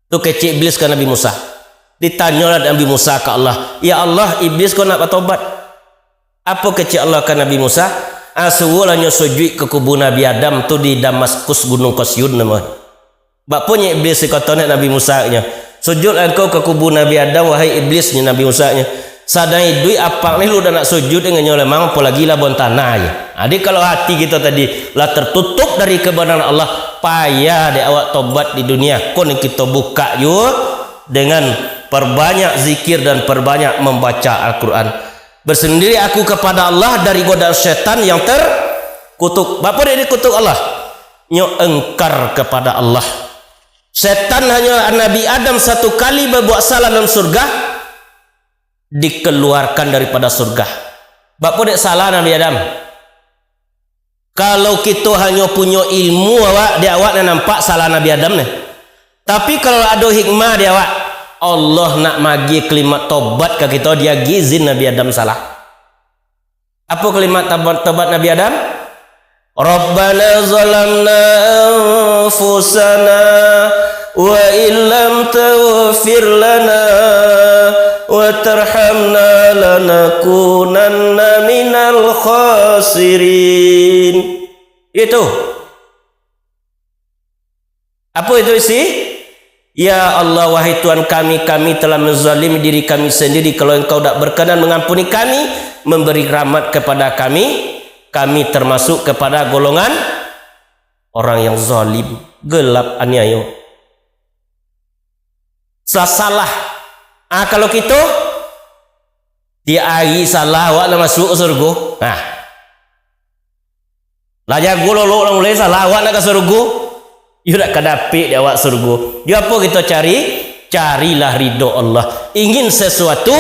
Tu kecek Iblis ka Nabi Musa. Ditanyolah Nabi Musa ka Allah, "Ya Allah, Iblis ko nak batobat." Apo kecek Allah ka Nabi Musa? "Ah, suruahlah nyo sujuik ka kubua Nabi Adam tu di Damaskus, Gunung Kosyun namo." Bak punyo Iblis dikoto nyo Nabi Musa nyo, "Sujuiklah engkau ka kubua Nabi Adam, wahai Iblis," nyo Nabi Musa nyo. "Sadang iduik apak ni lu dah nak sujuik dengan nyo lemang, apolagi lah bontanah aja." Jadi kalau hati kito tadi lah tertutup dari kebenaran Allah, payah dek awak tobat di dunia. Kon kito buka juo dengan perbanyak zikir dan perbanyak membaca Al-Quran. "Bersendiri aku kepada Allah dari godaan setan yang terkutuk." Bapo dek dikutuk Allah? Nyo engkar kepada Allah. Setan hanyo Nabi Adam satu kali berbuat salah dalam surga, dikeluarkan daripada surga. Bapo dek salah Nabi Adam? Kalau kito hanyo punyo ilmu awak, dek awak nan nampak salah Nabi Adam nih. Tapi kalau ado hikmah dek awak, Allah nak magiah kalimat tobat ka kito, diagiah izin Nabi Adam salah. Apo kalimat tobat, tobat Nabi Adam? "Rabbana zalamna anfusana wa illam taghfir lana wa tarhamna lanakunanna minal khasirin." Itu. Apo itu isi? "Ya Allah, wahai Tuhan kami, kami telah menzalimi diri kami sendiri. Kalau Engkau dak berkenan mengampuni kami, memberi rahmat kepada kami, kami termasuk kepada golongan orang yang zalim, gelap, aniayo." Sasalah. Ah, kalau kito, tiap ari salah, awak lah masuak ka surga. Nah. Lah jago lolok lah mulai salah, awak nak ka surga. Yo dak ka dapek dek awak surga. Di apo kito cari? Carilah ridho Allah. Ingin sesuatu,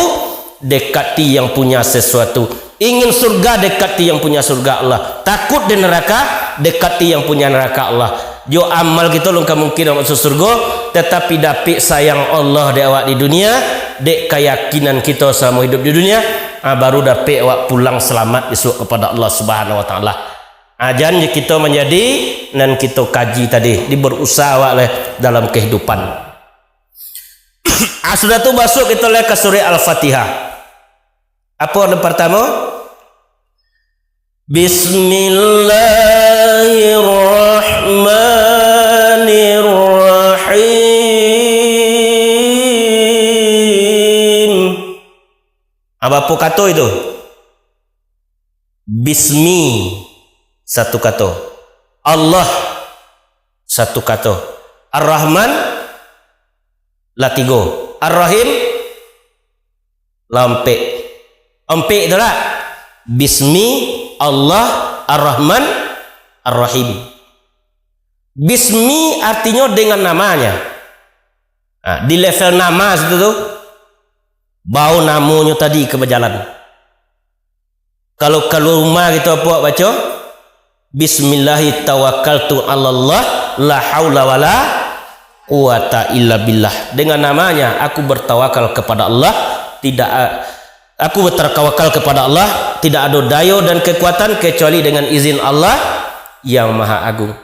dekati yang punya sesuatu. Ingin surga, dekati yang punya surga Allah. Takut di neraka, dekati yang punya neraka Allah. Jo amal kito alun ka mungkin awak masuak surga, tetapi dapek sayang Allah dek awak di dunia, dek kayakinan kito selamo hidup di dunia, ah, baru dapek awak pulang selamat isuak kepada Allah Subhanahu Wa Taala. Ah, jan kito manjadi nan kito kaji tadi, di berusaha awak leh dalam kehidupan. Ah, sudah tu masuak kito leh ka surah Al-Fatihah. Apo nan partamo? Bismillahirrahmanirrahim. Apo kato itu? Bismi, satu kato. Allah, satu kato. Ar-Rahman, lah tigo. Ar-Rahim, lah ompek. Ompek tu lah. Bismi, Allah, Ar-Rahman, Ar-Rahim. Bismi artinyo dengan namanya. Nah, di level nama situ tu, bao namonyo tadi ka bajalan. Kalau kalua rumah kito apo baco? "Bismillahi tawakkaltu alallah, la haula wala quwata illa billah." Dengan namanya, aku bertawakal kepada Allah, tidak a-, aku bertawakal kepada Allah, tidak ado dayo dan kekuatan kecuali dengan izin Allah yang Maha Agung.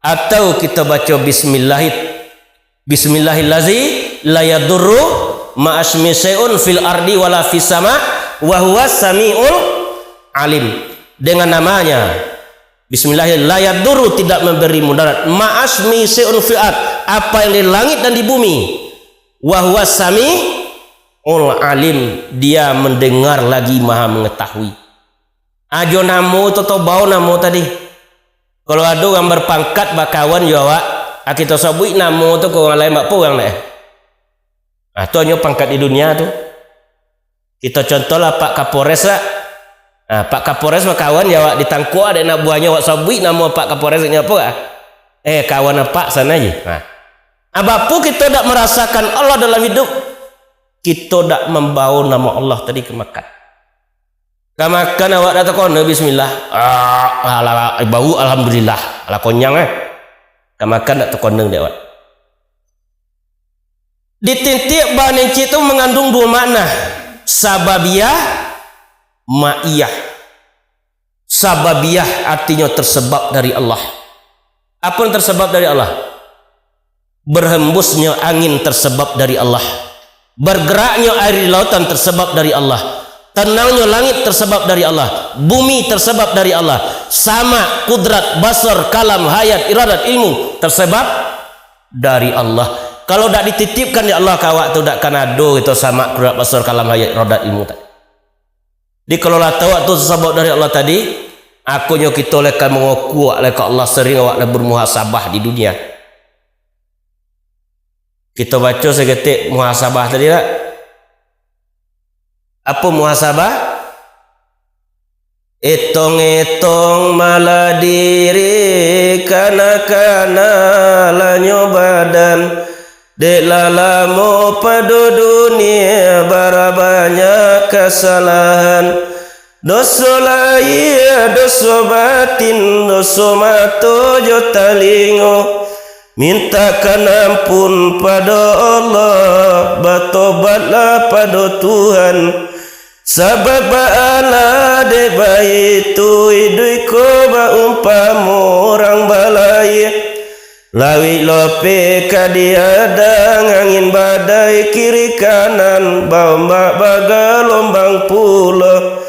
Atau kito baco bismillahi, "Bismillahillazi la yadurru ma'asmi syai'un fil ardi wala fis sama, wa huwa sami'ul alim." Dengan namanya, Bismillah, la yadurru, tidak memberi mudarat, ma'asmi syai'un fil ard, apa yang di langit dan di bumi. Wa huwas samiul alim, Dia mendengar lagi Maha Mengetahui. Ajo namo tu, tau bao namo tadi. Kalau ado urang berpangkat bakawan jo awak, ah, kito sabuik namo tu ka urang lain, bak apo urang nak? Ah, tu hanyo pangkat di dunia tu. Kito contohlah Pak Kapolres lah. Ah, Pak Kapolres bakawan jo awak, ditangkuak dek anak buahnyo, awak sabuik namo Pak Kapolres, inyo apo ah? Eh, kawan Apak sana je. Nah. Ah, baa kito dak marasakan Allah dalam hidup? Kito dak mambao namo Allah tadi ka makan. Ka makan awak dak takona bismillah. Ah, alah, bau alhamdulillah. Alah konyang eh. Ka makan dak takona dek awak. Di titiak ba nan ciek tu mangandung duo makna. Sababiah, ma'iyah. Sababiah artinyo tersebab dari Allah. Apo nan tersebab dari Allah? Berhembusnyo angin tersebab dari Allah. Bergeraknyo air di lautan tersebab dari Allah. Tenangnyo langit tersebab dari Allah. Bumi tersebab dari Allah. Sama, kudrat, basar, kalam, hayat, iradat, ilmu tersebab dari Allah. Kalau dak dititipkan dek Allah ka awak tu, dak kan ado itu sama, kudrat, basar, kalam, hayat, iradat, ilmu tadi. Jadi kalau lah tahu tu sabab dari Allah tadi, akonyo kito lah ka mangaku awak lah ka Allah, sering awak lah bermuhasabah di dunia. Kito baco saketek muhasabah tadi lah. Apo muhasabah? Etong-etong malah diri, kana-kana lanyo badan. Dek lah lamo pado dunia, bara banyak kasalahan. Doso lahia, doso batin, doso mato jo talingo. Mintakan ampun pado Allah, batobatlah pado Tuhan. Sabab baalah dek baitu, iduik ko baumpamo urang balayia. Lauik lopeh ka diadang, angin badai kiri kanan, baombak bagalombang pulo.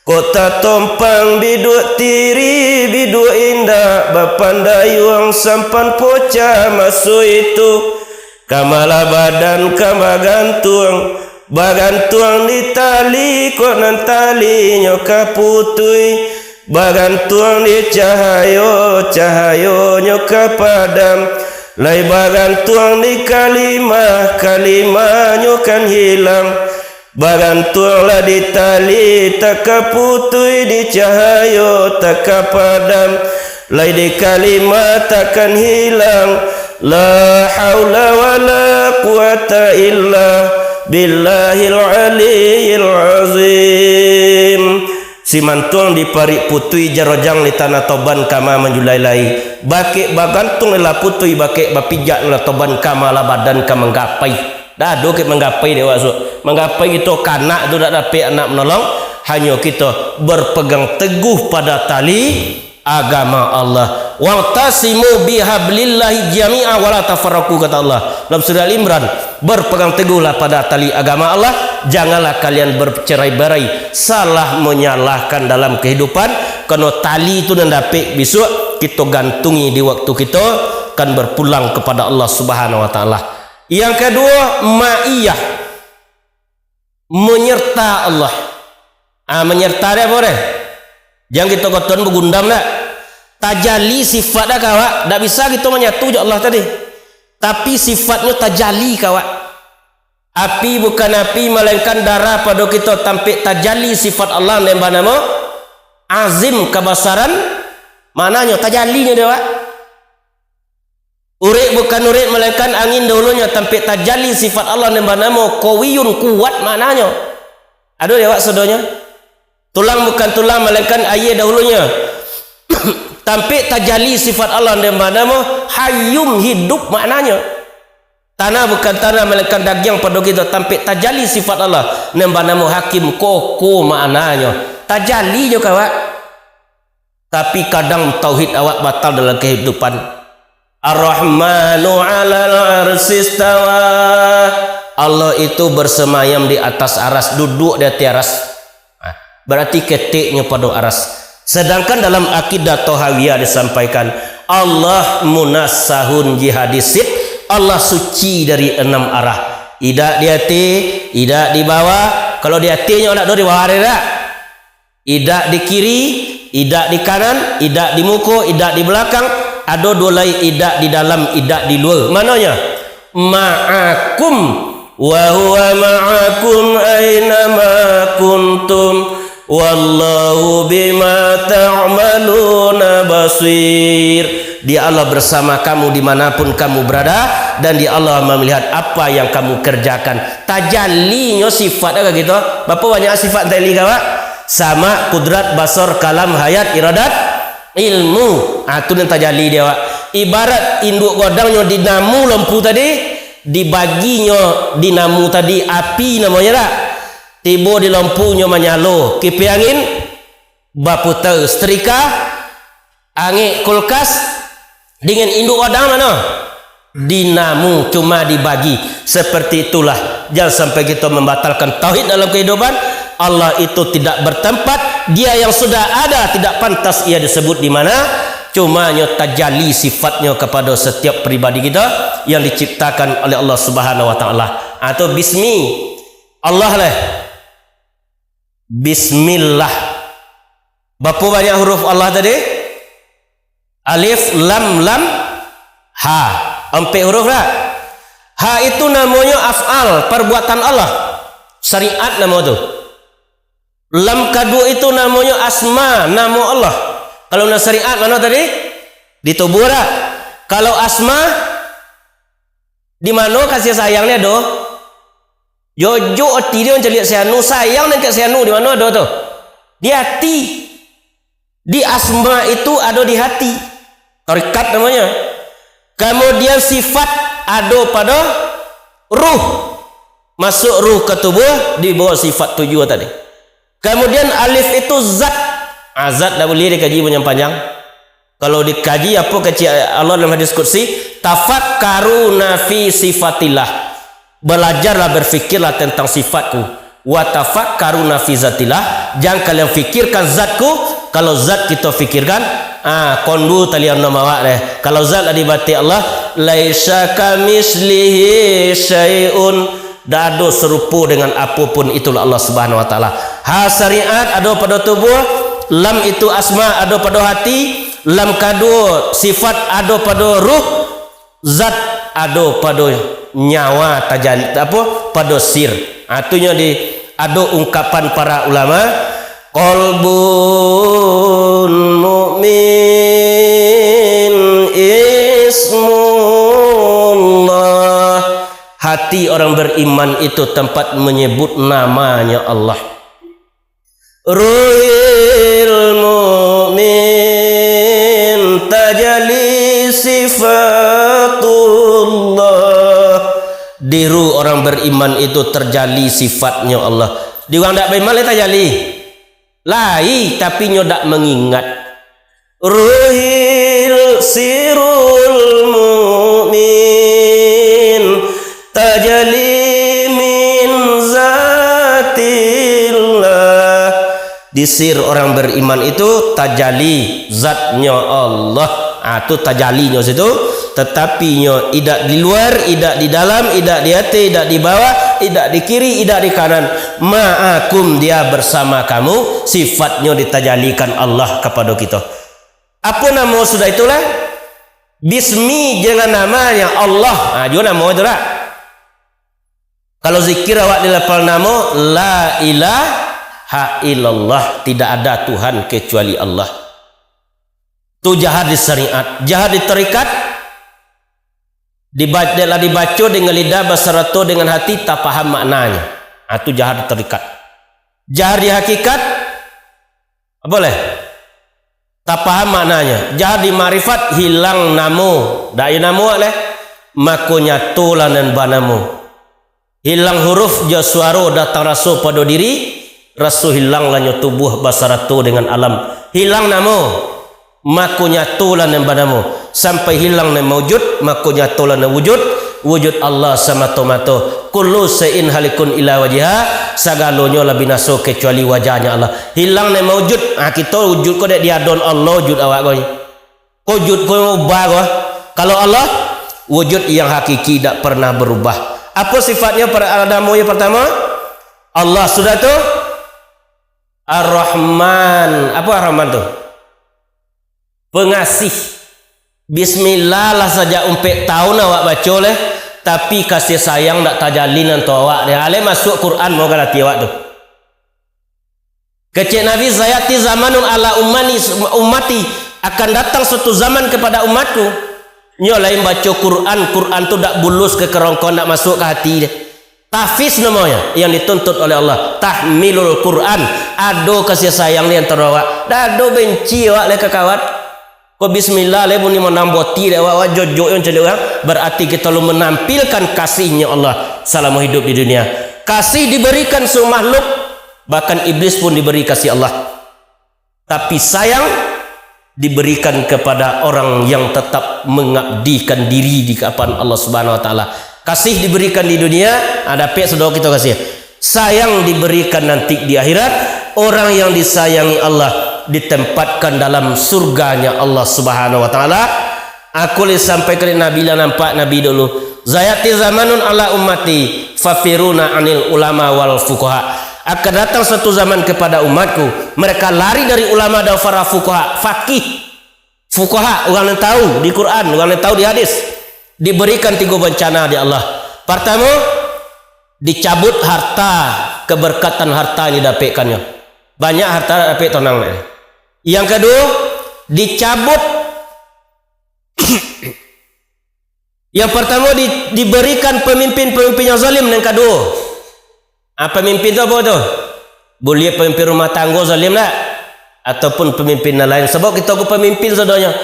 Kok tatompang biduak tiri, biduak indak bapandayuang, sampan pocah maso itu. Kamalah badan ka bagantuang, bagantuang di tali, kok nan talinyo ka putuih, bagantuang di cahayo, cahayonyo ka padam, lai bagantuang di kalimah, kalimahnyo kan hilang. Bagantuanglah di tali, tak ka putuih, di cahayo, tak ka padam, lai di kalimah takkan hilang. La haula wala quwata illa billahil aliyil azim. Simantuang diparik putuih jarojang di tanah toban kama manjulai lai. Bakek bagantung lah putuih, bakek bapijak lah toban kama lah badan ka manggapai. Dah ado kek manggapai dek awak suak. Manggapai kito kanak tu dak dapek anak manolong, hanyo kito berpegang teguh pada tali agama Allah. "Wa'tasimu bihablillahi jami'a wa la tafarraqu," kata Allah dalam surah Al-Imran. Berpegang teguhlah pada tali agama Allah, janganlah kalian bercerai-berai, salah menyalahkan dalam kehidupan, karena tali tu nan dapek bisuak kito gantungi di waktu kito kan berpulang kepada Allah Subhanahu wa Ta'ala. Yang kedua, ma'iyah. Menyerta Allah. Ah, menyerta dek apo dek? Jan kito koton bagundam dak? Tajali sifat dak ka awak, dak bisa kito manyatu jo Allah tadi. Tapi sifatnyo tajali ka awak. Api bukan api, malainkan darah pado kito tampek tajali sifat Allah nan banamo azim, kabasaran, maknanyo tajalinyo dek awak. Urek bukan urek, malainkan angin dahulunyo, tampek tajali sifat Allah nan banamo qawiyun, kuat maknanyo. Ado di awak sadonyo. Tulang bukan tulang, malainkan aia dahulunyo. Tampek tajali sifat Allah nan banamo hayyum, hidup maknanyo. Tanah bukan tanah, malainkan dagiang pado kito, tampek tajali sifat Allah nan banamo hakim, kokoh maknanyo. Tajali jo ka awak. Tapi kadang tauhid awak batal dalam kehidupan. Ar-Rahmanu 'alal 'arsy istawa. Allah itu bersemayam di atas aras, duduk di atas aras. Nah, berarti keteknyo pado aras. Sedangkan dalam akidah Tahawiyah disampaikan, Allah munazzahun 'anil jihadis sit, Allah suci dari enam arah. Idak di ateh, idak di bawah. Kalau di ateh nyo lah, di bawah ado idak? Idak di kiri, idak di kanan, idak di muko, idak di balakang. Ado duo lai, idak di dalam, idak di lua. Manonyo? Ma'akum. Wa huwa ma'akum aina ma kuntum. Wallahu bima ta'maluna basir. Dia Allah bersama kamu dimanapun kamu berada, dan Dia Allah melihat apa yang kamu kerjakan. Tajallinyo sifat ka kito. Bapa banyak sifat tajalli ka awak? Sama, kudrat, basar, kalam, hayat, iradat, ilmu. Ah, tu nan tajalli di awak. Ibarat induak godangnyo dinamu lampu tadi, dibaginyo dinamu tadi api namonyo dak? Tibo di lampunyo manyalo, kipiah angin baputa, setrika, angek, kulkas, dengan induak godang mano? Dinamu, cuma dibagi. Seperti itulah, jangan sampai kita membatalkan tauhid dalam kehidupan. Allah itu tidak bertempat, Dia yang sudah ada tidak pantas Ia disebut di mana. Cuma nyo tajalli sifatnyo kepada setiap pribadi kita yang diciptakan oleh Allah Subhanahu Wa Taala. Atau bismi Allah lah. Bismillah. Bapa banyak huruf Allah tadi? Alif, lam, lam, ha. Ampek huruf dak? Ha itu namonyo af'al, perbuatan Allah. Syariat namo tu. Lam kaduo itu namonyo asma, namo Allah. Kalau nan syariat mano tadi? Di tubuah dak? Kalau asma, di mano kasih sayang ni ado? Yo, jo ati dia mancaliak si anu, sayang nan ka si anu, di mano ado tu? Di hati. Di asma itu ado di hati. Tarikat namanya. Kemudian sifat ado pada ruh. Masuk ruh ke tubuh, dibawa sifat tujuh tadi. Kemudian alif itu zat. Ah, zat dah boleh dikaji panjang-panjang. Kalau dikaji apa kecek Allah dalam hadis qudsi, "Tafakkaru nafi sifatillah." Belajarlah, berfikirlah tentang sifatku. "Wa tafakkaru nafi zatillah." Jangan kalian fikirkan zatku. Kalau zat kita fikirkan, ah, kondu talian nama awak deh. Kalau zat lah di batin Allah, "Laisa kamislihi syai'un." Dak ado serupo dengan apo pun itulah Allah Subhanahu Wa Taala. Ha syariat ado pada tubuh, lam itu asma ado pada hati, lam kaduo sifat ado pada ruh, zat ado pada nyawa tajal-, apo, pada sir. Ha, tu nyo di ado ungkapan para ulama, "Qalbun mu'min ismullah." Hati orang beriman itu tempat menyebut namanya Allah. "Ruhil mu'min tajali sifatullah." Di ruh orang beriman itu terjali sifatnya Allah. Di urang dak beriman lai tajali. Lai, tapi nyo dak mengingat. "Ruhil sirul mu'min tajali min zatillah." Di sir orang beriman itu tajali zatnya Allah. Ah, tu tajalinyo situ. Tetapi nyo idak di luar, idak di dalam, idak di ateh, idak di bawah, idak di kiri, idak di kanan. Ma'akum, Dia bersama kamu, sifatnyo ditajalikan Allah kepada kita. Apa namo sudah itulah? Bismi, dengan namanya Allah. Ha, juo namo itu lah. Kalau zikir awak dilafal namo, "La ilaha illallah", tidak ada Tuhan kecuali Allah. Tu jahar di syariat, jahar di tarikat, diba-, lah dibaco dengan lidah basarato dengan hati, tapaham maknanya. Ha, tu jahar di tarikat. Jahar di hakikat, apo leh? Tapaham maknanya. Jahar di makrifat, hilang namo. Dak ado namo leh. Mako nyatolah nan banamo. Hilang huruf jo suaro, datang raso pado diri, raso hilanglah nyo tubuh basarato dengan alam. Hilang namo. Mako nyatolah nan banamo. Sampai hilang nan maujud, mako nyatolah nan wujud, wujud Allah samato-mato. "Kullu syai'in halikun illa wajha", sagalonyo lah binaso kecuali wajahnya Allah. Hilang nan maujud, ha, kito wujud ko dek diadon Allah wujud awak ko. Ko wujud ko ubah ko. Kalau Allah, Wujud yang hakiki, tidak pernah berubah. Apa sifatnya para Adam yang pertama? Allah sudah tu. Ar-Rahman. Apa Ar-Rahman tu? Pengasih. Bismillah lah sajak umpek tahun awak baco leh, tapi kasih sayang ndak tajalin anto awak deh. Aleh masuk Quran mau ka hati awak tu. Kecek Nabi, "Sayati zamanun ala ummani, ummati, akan datang suatu zaman kepada umatku." Nyo lain baco Quran, Quran tu dak bulus ke kerongkon, dak masuk ka hati deh. Tahfiz namonyo, yang dituntut oleh Allah. Tahmilul Quran. Ado kasih sayang di antaro awak. Dak ado benci awak leh ka kawan. Ko bismillah leh bunyi manamboti dek awak, awak jojok yang cari orang. Berarti kita lu menampilkan kasihnya Allah selama hidup di dunia. Kasih diberikan semua makhluk, bahkan iblis pun diberi kasih Allah. Tapi sayang diberikan kepada orang yang tetap mengabdikan diri di hadapan Allah Subhanahu wa Taala. Kasih diberikan di dunia, ah, dapek sudah kita kasih. Sayang diberikan nanti di akhirat. Orang yang disayangi Allah ditempatkan dalam surganya Allah Subhanahu wa Taala. Aku leh sampai ka Nabi lah nampak Nabi dulu. "Sayati zamanun ala ummati, fafiruna anil ulama wal fuqaha." Akan datang suatu zaman kepada umatku, mereka lari dari ulama dan para fuqaha, fakih, fuqaha, orang yang tahu di Quran, orang yang tahu di hadis. Diberikan tiga bencana di Allah. Pertama, dicabut harta, keberkatan harta yang didapekkannya. Banyak harta dapek tonang. Yang kedua, dicabut Yang pertama, di-, diberikan pemimpin-pemimpin yang zalim. Yang kedua, ah, pemimpin tu apa tu? Buliah pemimpin rumah tanggo zalim tak? Ataupun pemimpin yang lain. Sebab kita ku pemimpin sadonyo.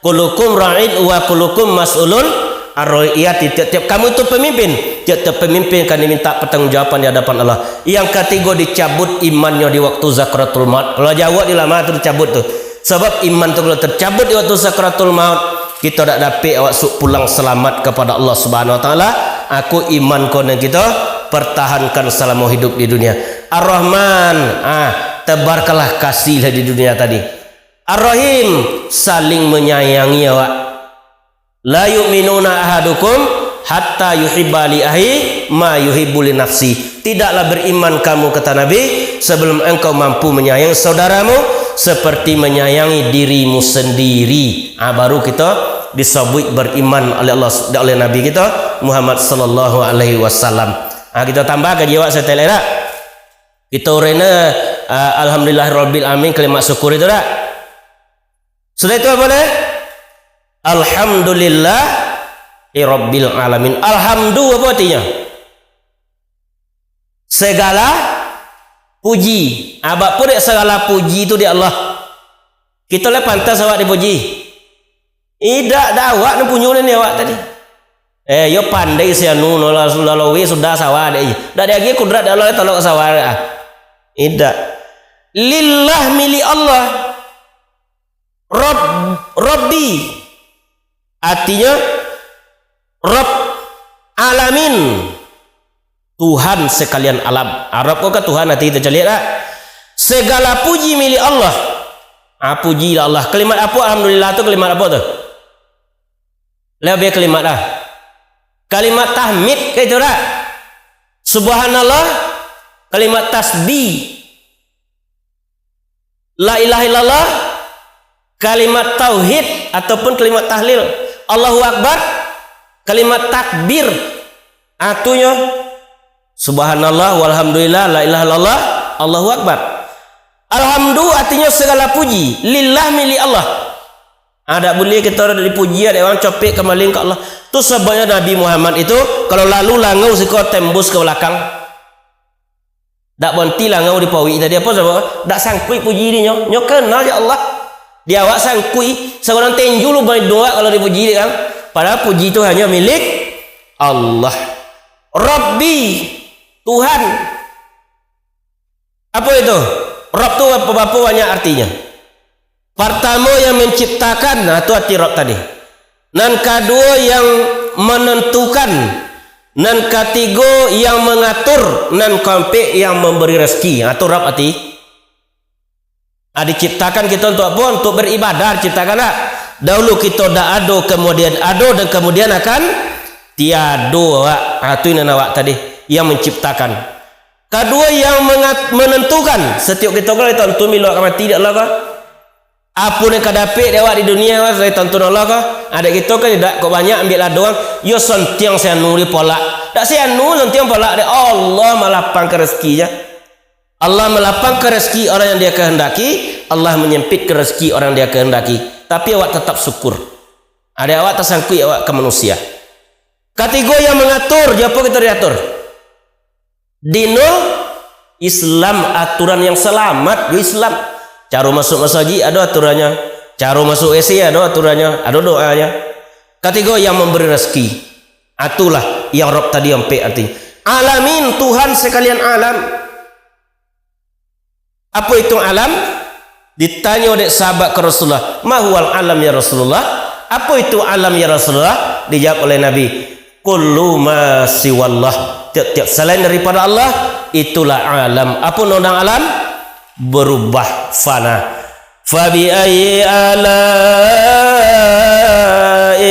Kullukum ra'in wa kullukum mas'ulun ar-ra'iyati. Tiap-tiap kamu tu pemimpin. Tiap-tiap pemimpin akan diminta pertanggungjawaban di hadapan Allah. Yang ketiga, dicabut imannyo di waktu sakaratul maut. Kalau jawab di lama tu dicabut tu. Sebab iman tu kalau tercabut di waktu sakaratul maut, kita dak dapek awak suk pulang selamat kepada Allah Subhanahu wa Taala. Aku iman ko nan kita pertahankan selama hidup di dunia. Ar-Rahman, ah, tebarkanlah kasih lah di dunia tadi. Ar-Rahim, saling menyayangi awak. La yu'minuna ahadukum hatta yuhibba li akhi ma yuhibbu li nafsi. Tidaklah beriman kamu, kata Nabi, sebelum engkau mampu menyayangi saudaramu seperti menyayangi dirimu sendiri. Ah, baru kita disabuik beriman oleh Allah, oleh Nabi kita Muhammad sallallahu alaihi wasallam. Ah, kita tambah kaji awak setelah dak? Kita urainya, ah, alhamdulillahirabbil alamin, kalimat syukur itu dak? Sudah itu apa dah? Alhamdulillah rabbil alamin. Alhamdu apa artinya? Segala puji. Abak pun dek segala puji tu di Allah. Kita lah pantas awak dipuji. Idak, dak awak nan punyo ni awak tadi. Eh, yo pandai si anu, no, la-, la-, lawe sudah sawah dek. Dak diagiah kudrat dek Allah, tolok sawah dek, ah. Idak. Lillah, milik Allah. Rob, Robbi. Artinya, Rob alamin. Tuhan sekalian alam. Arab ko ka Tuhan, arti kita caliak tak? Segala puji milik Allah. Ah, pujilah Allah. Kalimat apa? Alhamdulillah tu kalimat apa tu? Lebih kalimat dah. Kalimat tahmid ka itu dak? Subhanallah, kalimat tasbih. La ilaha illallah, kalimat tauhid ataupun kalimat tahlil. Allahu Akbar, kalimat takbir. Artinyo, Subhanallah, walhamdulillah, la ilaha illallah, Allahu Akbar. Alhamdu artinyo segala puji, lillah, milik Allah. Ah, dak buliah kito dipuji, dak, urang copek kamaling ka Allah. Tu sababnyo Nabi Muhammad itu, kalau lalu langau siko tembus ka balakang. Dak bonti langau di pawik tadi, apo sabab? Dak sangkuik puji dinyo. Nyo kenal jo Allah. Di awak sangkuik, saurang tenju lu baduo kalau dipuji dek kan. Padahal puji tu hanyo milik Allah. Rabbi, Tuhan. Apo itu? Rabb tu apo, apo banyak artinyo? Partamo, yang manciptakan, nah, tu arti Rabb tadi. Nan kaduo, yang manantukan. Nan katigo, yang mangatur. Nan kaampek, yang mambari rasaki. Nah, tu Rabb arti. Ah, diciptakan kito untuak apo? Untuak baribadah diciptakan, dak? Dahulu kito dak ado, kemudian ado, dan kemudian akan tiado, awak. Ah, tu nan awak tadi yang menciptakan. Kaduo, yang mengat-, menentukan. Satiok kito kan tantu bilo ka mati dek Allah ko. Apo nan ka dapek dek awak di dunia, tantu dek Allah ko. Adek kito kan dak kok banyak ambiak ladang, yo santiang si anu dipalak. Dak si anu santiang palak dek Allah, malapangkan rezekinyo. Allah melapangkan rezeki orang yang Dia kehendaki, Allah menyempitkan rezeki orang yang Dia kehendaki. Tapi awak tetap syukur. Adek awak tasangkuik awak ka manusia. Katigo, yang mengatur, jo apo kito diatur? Dino Islam, aturan yang salamat jo Islam. Caro masuk masajik ado aturannyo, caro masuk WC ado aturannyo, ado doanyo. Katigo, yang memberi rezeki. Itulah yang Rob tadi ampek arti. Alamin, Tuhan sekalian alam. Apo itu alam? Ditanyo dek sahabat ka Rasulullah, "Ma huwal alam, ya Rasulullah?" Apo itu alam, ya Rasulullah? Dijawab oleh Nabi, "Kullu ma siwallah." Tiap-tiap selain daripada Allah, itulah alam. Apo nan alam? Berubah, fana. "Fa bi ayyi ala'i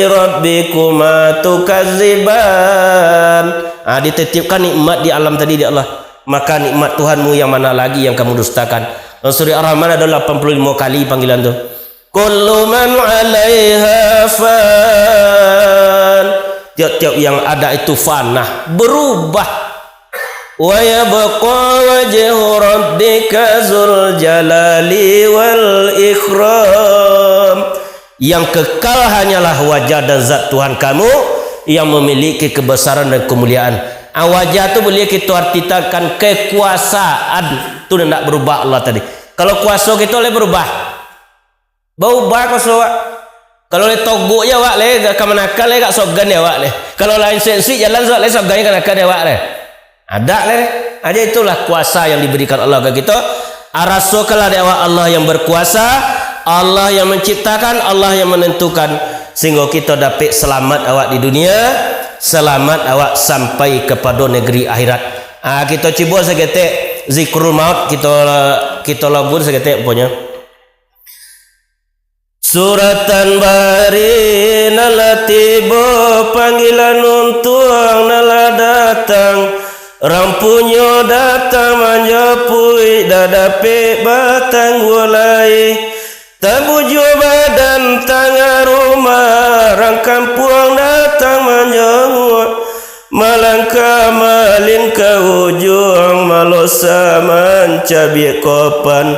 rabbikuma tukadziban?" Ah, dititipkan nikmat di alam tadi dek Allah. Maka nikmat Tuhanmu yang mana lagi yang kamu dustakan? Dalam Surah Ar-Rahman ada lapan puluh lima kali panggilan tu. "Kullu man 'alaiha fan." Tiap-tiap yang ada itu fana, berubah. "Wa yabqa wajhu rabbika dzul jalali wal ikram." Yang kekal hanyalah wajah dan zat Tuhan kamu yang memiliki kebesaran dan kemuliaan. Ah, wajah tu boleh kita artikan kekuasaan. Tu ndak berubah Allah tadi. Kalau kuaso kita boleh berubah. Baubah kuaso awak. Kalau lai togok je awak lai, ka manakan lai, agak sogan je awak lai. Kalau lai sensuik jalan, awak lai sogan je ka manakan je awak lai. Adak lai. Aja itulah kuasa yang diberikan Allah ka kita. Arasokanlah dek awak Allah yang berkuasa, Allah yang menciptakan, Allah yang menentukan, sehingga kita dapik selamat awak di dunia, selamat awak sampai kepada negeri akhirat. Ah, kita cuba saketek zikrul maut, kita, kita lagu saketek pokoknya. Suratan bari nan lah tibo, panggilan untuang nan lah datang. Rang punyo datang manjapuik, dak dapek batangguang lai. Tabujua badan tangah rumah, rang kampuang datang manjanguak. Malangkah malin ka ujuang, malosa mancabiak kopan.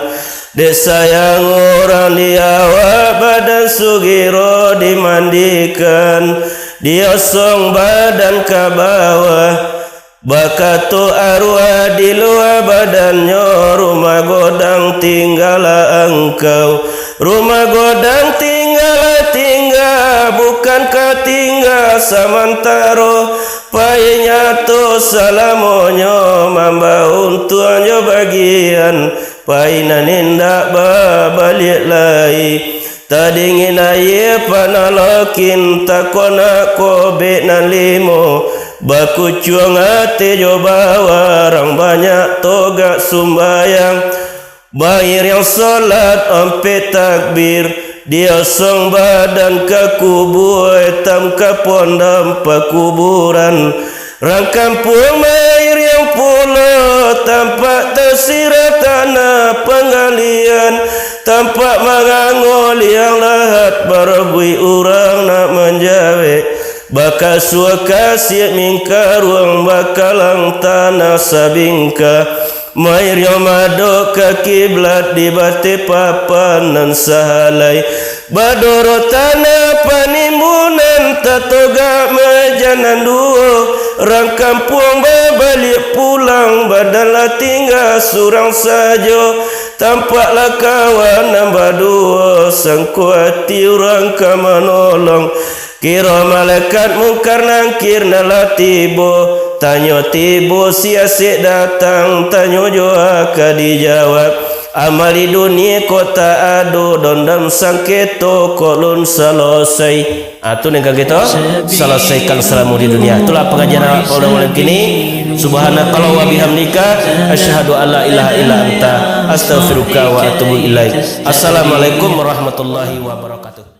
Dek sayang urang di awak, badan sugiro dimandikan, diosong badan ka bawah. Bakato aruah di lua badannyo, rumah godang tinggalah angkau. Rumah godang tinggalah tingga, bukan ka tingga samantaro. Pai nyato salamonyo, mambao untuang jo bagian, pai nan indak babaliak lai. Tadingin aia panah lokin, takonak kobek nan limo, bakucuang ateh jo bawah, rang banyak togak sumbayang. Bairiang solat ampek takbir, diosong badan ka kubua, etam ka pondam pakuburan. Rang kampuang mairiang pulo, tampak tasirah tanah panggalian, tampak mangango liang lahat, barabuik urang nak manjawek, bakasua kasiak mingkaruang, bakalang tanah sabingkah. Mairiang madok ka kiblat, di bateh papan nan sahalai. Badoro tanah panimbunan, tatogak maja nan duo. Rang kampuang babaliak pulang, badan lah tingga surang sajo. Tampaklah kawan nan baduo, sangko ati urang ka manolong. Kiro malaikat Mungkar Nangkir nan lah tibo, tanyo tibo siasek datang, tanyo jo a ka dijawab. Amal di dunia ko tak ado, dondam sangketo ko lun salosai. Ah, tu nan ka kito salasaikan salamo di dunia. Itulah pangajian awak pada malam kini. Subhanakallahumma wa bihamdika, asyhadu an la ilaha illa anta, astaghfiruka wa atubu ilaik. Assalamualaikum warahmatullahi wabarakatuh.